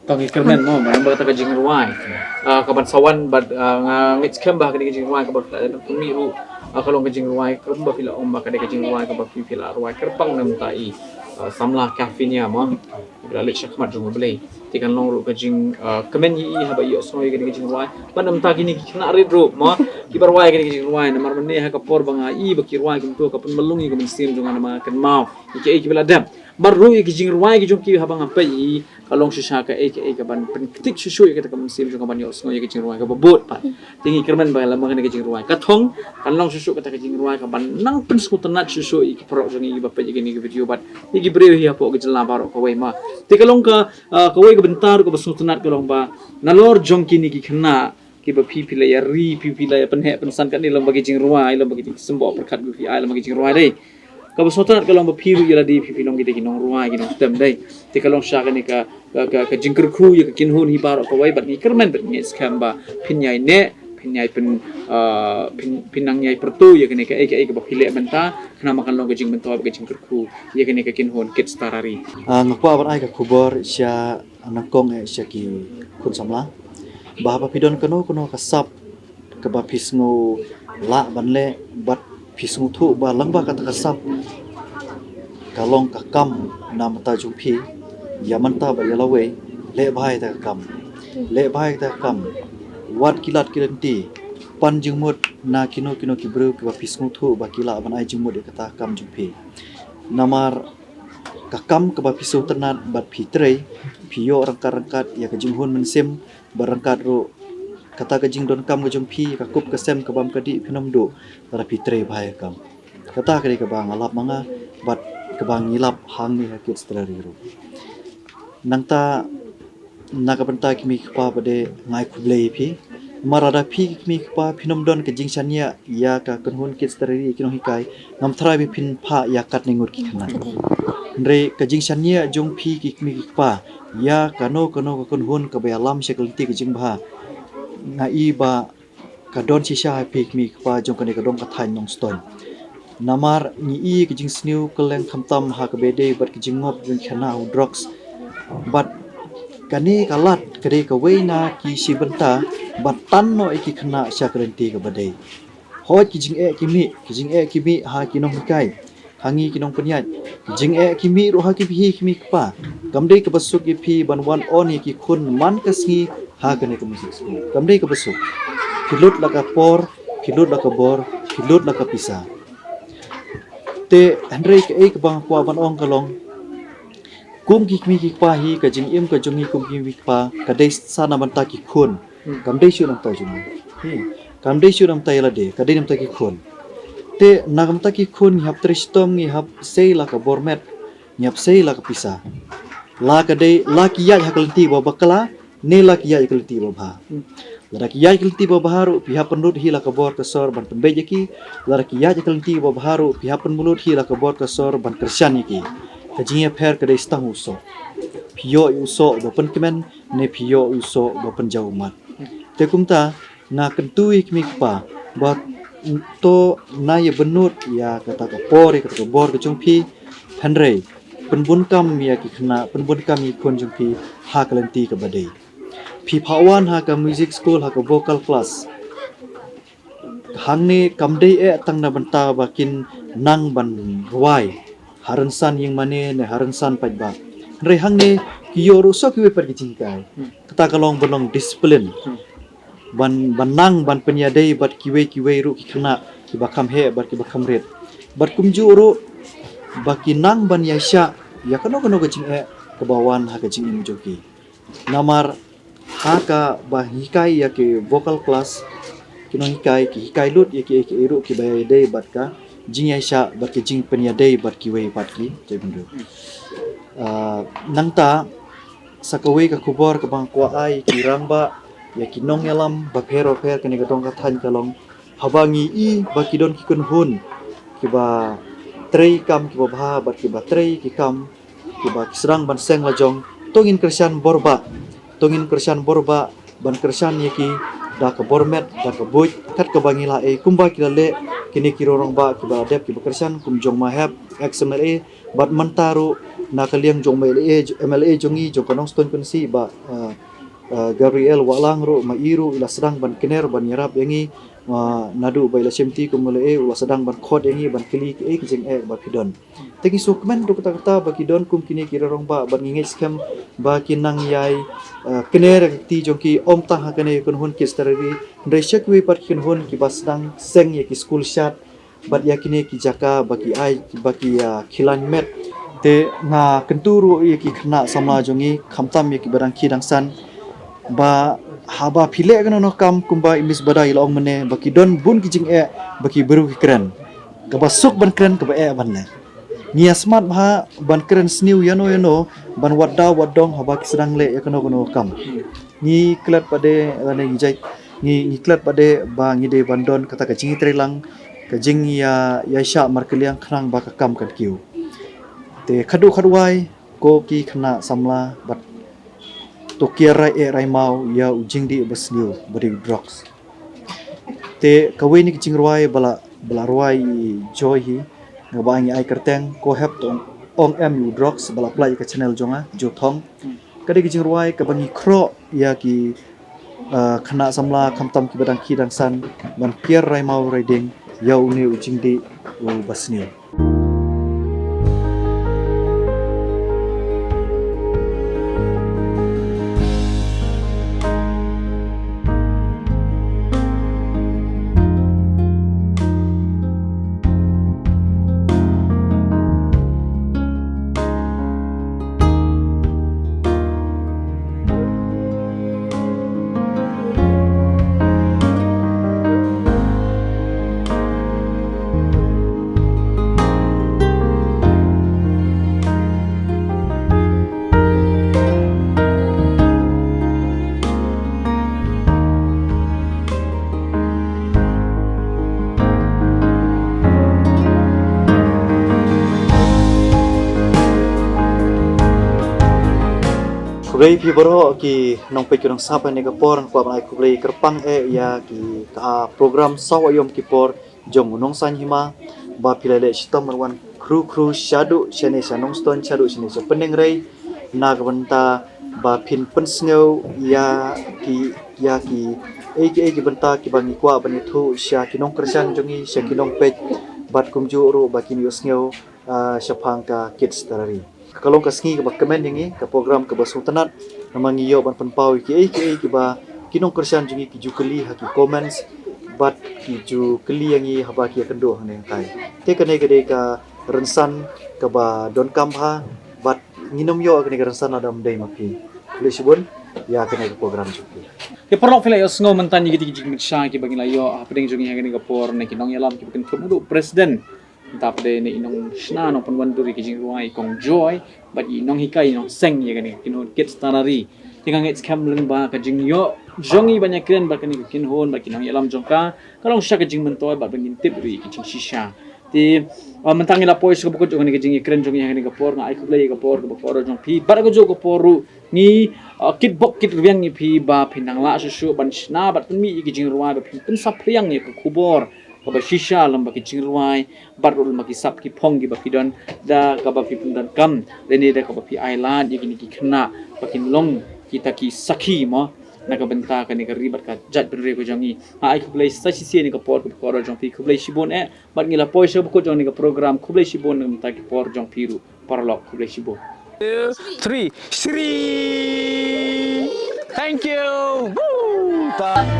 To ngi kyrmen mo, ba namar kata ka jingrwai, ah, kaban sa wan bad, ah, nga ngeit skhem ba kane ka jingrwai kaba phi la pynmih ruh, ah, ka long ka jingrwai kaba phi la ong ba kane ka jingrwai kaba phi, phi la rwai kyrpang na bynta i, ah, samla Kafinia mo. Ba la leit sha khmat jong U Blei. Te kan long ruh ka jing, ah, kmen ïa i haba i ïohsngew ïa kane ka jingrwai. Bad na bynta kine ki khynnah rit ruh mo, kiba rwai kane ka jingrwai, namar mynne ha ka por ba nga i ba ki rwai kumto ka pynmlung ïa ka mynsiem jong nga namar kynmaw ïa kiei kiba la dep. Bad ruh ïa ki jingrwai ki jong ki haba nga peit ïa i, ka long shisha kaei kaei kaban pynktik shuh shuh ïa kata ka mynsiem jong nga ban ïohsngew ïa ka jingrwai kaba bud pat. Te ngi kyrmen ba lem bad kane ka jingrwai Ka Thong kan long shuh shuh kata ka jingrwai kaban nang pynsngewtynnat shuh shuh ïa ki paralok jong ngi kiba peit ïa kane ka video bad ïa ki briew hi hapoh ka jylla baroh kawei mo. Te ka long ka, ah, kawei ka bynta ruh kaba sngewtynnat ka long ba nalor jong kine ki khynnah kiba phi, phi la ïa ri, phi, phi la ïa pynheh pynsan katne lyngba ki jingrwai, lyngba ki jingsymboh pyrkhat kiba phi ai lyngba ki jingrwai dei. Kaba sngewtynnat ka long ba phi ruh ïa lade phi, phi long kita ki nongrwai, ki nongtem dei. Te ka long shisha kane ka, ka, ka, ka jingkyrkhu ïa ka kynhun hi baroh kawei bad ngi kyrmen bad ngi skhem ba phin ïai neh, phin ïai pyn, ah, phin, phin nang ïai pyrto ïa kane kaei kaei kaba phi leh mynta, khnang ba kan long ka jingmyntoi bad ka jingkyrkhu ïa kane ka kynhun Kids Terrary. Ah, nga kwah ban ai ka khubor sha nyngkong eh sha ki khun samla ba haba phi don kano kano ka sap kaba phi sngew lah ban leh bad phi sngewthuh ba lyngba kata ka sap ka long ka kam na bynta jong phi, ïa mynta bad ïa lawei, leh bha ïa kata ka kam. Leh bha ïa kata ka kam. Wad ki lad ki lynti, pan jingmut na kino kino ki briew kiba phi sngewthuh ba ki lah ban ai jingmut ïa kata ka kam jong phi. Namar ka kam kaba phi sngewtynnat bad phi trei, phi ïoh ryngkat ryngkat ïa ka jinghun mynsiem, bad ryngkat ruh kata ka jingdonkam ka jong phi, ka kup ka sem ka bam ka dih phin ym duh lada phi trei bha ïa ka kam. Kata ka dei kaba nga lap ma nga bad kaba ngi lap hangne ha Kids Terrary ruh. Nangta na ka bynta ki kmie ki kpa pat de nga ai khublei ïa phi. Namar lada phi ki kmie ki kpa phin ym don ka jingshaniah ïa ka kynhun Kids Terrary, ïa ki nonghikai, ngam tharai ba phin phah ïa katne ngut ki khynnah. Hynrei ka jingshaniah jong phi ki kmie ki kpa ïa kano kano ka kynhun kaba ïalam sha ka lynti ka jingbha, nga i ba ka don shisha ha phi ki kmie ki kpa jong kane ka dong ka thaiñ Nongstoiñ. Namar ngi i ka jingsniew kylleng khamtam ha kaba ïadei bad ka jingngop jong ki khynnah ha u drugs. Bad kane ka lad ka dei kawei na ki shi bynta ban tan noh ïa ki khynnah sha ka lynti kaba dei. Hooid, ki jingeh ki mih, ki jingeh ki mih ha ki nonghikai, ha ngi ki nongpynïaid. Ki jingeh ki mih ruh ha ki, phi ki kmie ki kpa. Kam dei kaba suk ïa phi ban wan on ïa ki khun man ka sngi ha kane ka music school. Kam dei kaba suk. Phi lut la ka por, phi lut la ka bor, phi lut la ka pisa. Te hynrei kaei kaba nga kwah ban ong ka long, kum ki kmie ki kpa hi, ka jingim ka jong ngi kum ki kmie ki kpa ka dei sa na bynta ki khun. Hmm. Kam dei shuh na bynta jong ngi. Hmm. Kam dei shuh na bynta ïa lade, ka dei na bynta ki khun. Te na ka bynta ki khun ngi hap trei shitom, ngi hap sei la ka bor met, ngi hap sei la ka pisa. La ka dei, la ki ïaid ha ka lynti ba bakla, ne la ki ïaid ha ka lynti ba bha. Hmm. Lada ki ïaid ha ka lynti ba bha ruh, phi hap pynlut hi la ka bor ka sor ban pynbeit ïa ki. Lada ki ïaid ha ka lynti ba bha ruh, phi hap pynlut hi la ka bor ka sor ban kyrshan ïa ki. Ka jingïapher ka dei sa tang u soh. Phi ïoh ïa u soh ba pynkmen, ne phi ïoh ïa u soh ba pynjaw ummat. Te kumta, nga kyntu ïa ki kmie ki kpa ba to na ïa bynnud ïa kata ka por, ïa kata ka bor ka jong phi, hynrei pynbun kam ïa ki khynnah, pynbun kam ïa ki khun jong phi ha ka lynti kaba dei. Phi phah wan ha ka music school, ha ka vocal class. Hangne kam dei eh tang na bynta ba kin nang ban rwai ha rynsan ïing mane ne ha rynsan paidbah. Hynrei hangne ki ïoh ruh sa kiwei pat ki jinghikai. Hmm. Kata ka long ban long discipline. Hmm. Ban, ban nang ban pynïadei bad kiwei kiwei ruh ki khynnah kiba kham heh bad kiba kham rit. Bad kumjuh ruh ba ki nang ban ïaishah ïa kano kano ka jingeh kaba wan ha ka jingim jong ki. Namar ha kaba hikai ïa ki vocal class, ki nonghikai ki hikai lut ïa kiei kiei ruh kiba ïadei bad ka jingïaishah bad ki jingpynïadei bad kiwei pat ki jaitbynriew. Ah, nangta sa kawei ka khubor kaba nga kwah ai ki rangbah, ïa ki nongïalam bapher bapher kane ka dong ka thaiñ ka long, haba ngi i ba ki don ki kynhun kiba trei kam kiba bha bad kiba trei ki kam kiba ki sdang ban seng lajong, to ngin kyrshan borbah, to ngin kyrshan borbah ban kyrshan ïa ki da ka bor met, da ka buit, kat kaba ngi la ei, kumba ki la leh kine ki rangbah kiba la dep kiba kyrshan kum jong ma Hep, ex M L A, bad mynta ruh na ka liang jong ma M L A, M L A jong ngi jong ka Nongstoiñ Constituency, Bah, ah, ah, Gabriel Wahlang ruh, ma i ruh i la sdang ban kner ban ïarap ïa ngi, ah, naduh ba i la shimti kum M L A, u la sdang ban khot ïa ngi ban kylli kiei ki jingeh ba phi don. Te ngi sngewkmen ruh katta katta ba ki don kum kine ki rangbah, bad ngi ngeit skhem ba kin nang ïai, ah, kner ïa ka kti jong ki, ym tang ha kane ka kynhun Kids Terrary, hynrei sha kiwei pat ki kynhun kiba sdang seng ïa ki skul shad bad ïa kine ki jaka ba ki ai, ba ki, ah, khie lain met. Te nga kyntu ruh ïa ki khynnah samla jong ngi, khamtam ïa kiba dang khie dang san, ba haba phi leh kano kano kam kumba i Miss Bada i la ong mynne, ba ki don bun ki jingeh ba ki briew ki kren. Kaba suk ban kren, kaba eh ban leh. Ngi ïa smat bha ban kren sniew ïano ïano, ban wad daw wad dong haba ki sdang leh ïa kano kano kam. Ngi klet pat de, lane ngi jait, ngi, ngi klet pat de ba ngi dei ban don kata ka jingïatreilang, ka jingïa, ïaishah markylliang khnang ba ka kam kan kiew. Te khadduh khadwai, ko ki khynnah samla, bad to kiar rai eh rai maw ïa u jingdih basniew ba dei u drugs. Te kawei na ki jingrwai ba la, ba la rwai i Joy hi, nga ba ngi ai kyrteng Ko Hep to ong, ong em ïa u drugs, ba la plie ïa ka channel jong nga, Jothong. Ka dei ka jingrwai kaba ngi khroh ïa ki, ah, khynnah samla khamtam kiba dang khie dang san ban kiar rai maw rai dieng ïa une u jingdih u basniew. Khublei phi baroh ki nongpeit ki nongsap, ha kane ka por nga kwah ban ai khublei kyrpang eh ïa ki ka program Saw Aïom ki Por jong u Nongsaiñ Hima, ba phi la leh shitom ban wan khru khru shaduh shane sha Nongstoiñ, shaduh shane sha Pyndengrei, na ka bynta ba phin pynsngew ïa ki, ïa ki, eh, ki, eh, ki bynta kiba ngi kwah ban ïathuh sha ki nongkyrshan jong ngi, sha ki nongpeit, bad kumjuh ruh ba kin ïohsngew, ah, shaphang ka Kids Terrary. Ka long ka sngi kaba kmen ïa ngi, ka program kaba sngewtynnat, namar ngi ïoh ban pynpaw ïa kiei kiei kiba ki nongkyrshan jong ngi ki ju kylli ha ki comments, bad ki ju kylli ïa ngi haba ki ïakynduh hangne hangtai. Te kane ka dei ka, rynsan kaba donkam bha, bad ngin ym ïoh kane ka rynsan lada ym dei ma phi. Khublei shibun ïa kane ka program jong phi. Ki paralok, phi la ïohsngew mynta ïa kitei ki jingpynshai kiba ngi la ïoh hapdeng jong ngi ha kane ka por na ki nongïalam kiba kynthup naduh president, mynta pat de na i nongshna nongpynwandur ïa ki jingrwai, Kong Joy, bad i nonghikai, i nongseng ïa kane ka kynhun Kids Tanari. Te nga ngeit skhem lyngba ka jingïoh jong i ban ïakren bad kane ka kynhun bad ki nongïalam jong ka, ka long shisha ka jingmyntoi bad ba ngin tip ruh ïa ki jingshisha. Te, uh, mynta ngi la poi sha kaba kut jong kane ka jingïakren jong ngi ha kane ka por, nga ai khublei ïa ka por kaba kordor jong phi bad ha kajuh ka por ruh ngi, uh, kitbok kitrwiang ïa phi ba phin nang lah shuh shuh ban shna bad pynmih ïa ki jingrwai, ba phin pynsaphriang ïa ka khubor kaba shisha lyngba ki jingrwai bad ruh lyngba ki sap ki phong kiba phi don, da kaba phi pyndonkam lane da kaba phi ai lad ïa kine ki khynnah ba kin long kita ki sakhi mo na ka bynta kane ka ri bad ka jaitbynriew ka jong ngi. Nga ai khublei sa shisien ïa ka por kaba kordor jong phi. Khublei shibun eh. Bad ngi la poi sha kaba kut jong kane ka program. Khublei shibun na ka bynta ki por jong phi ruh paralok. Khublei shibun. Two, three. Shri. Thank you. Woo! Ta.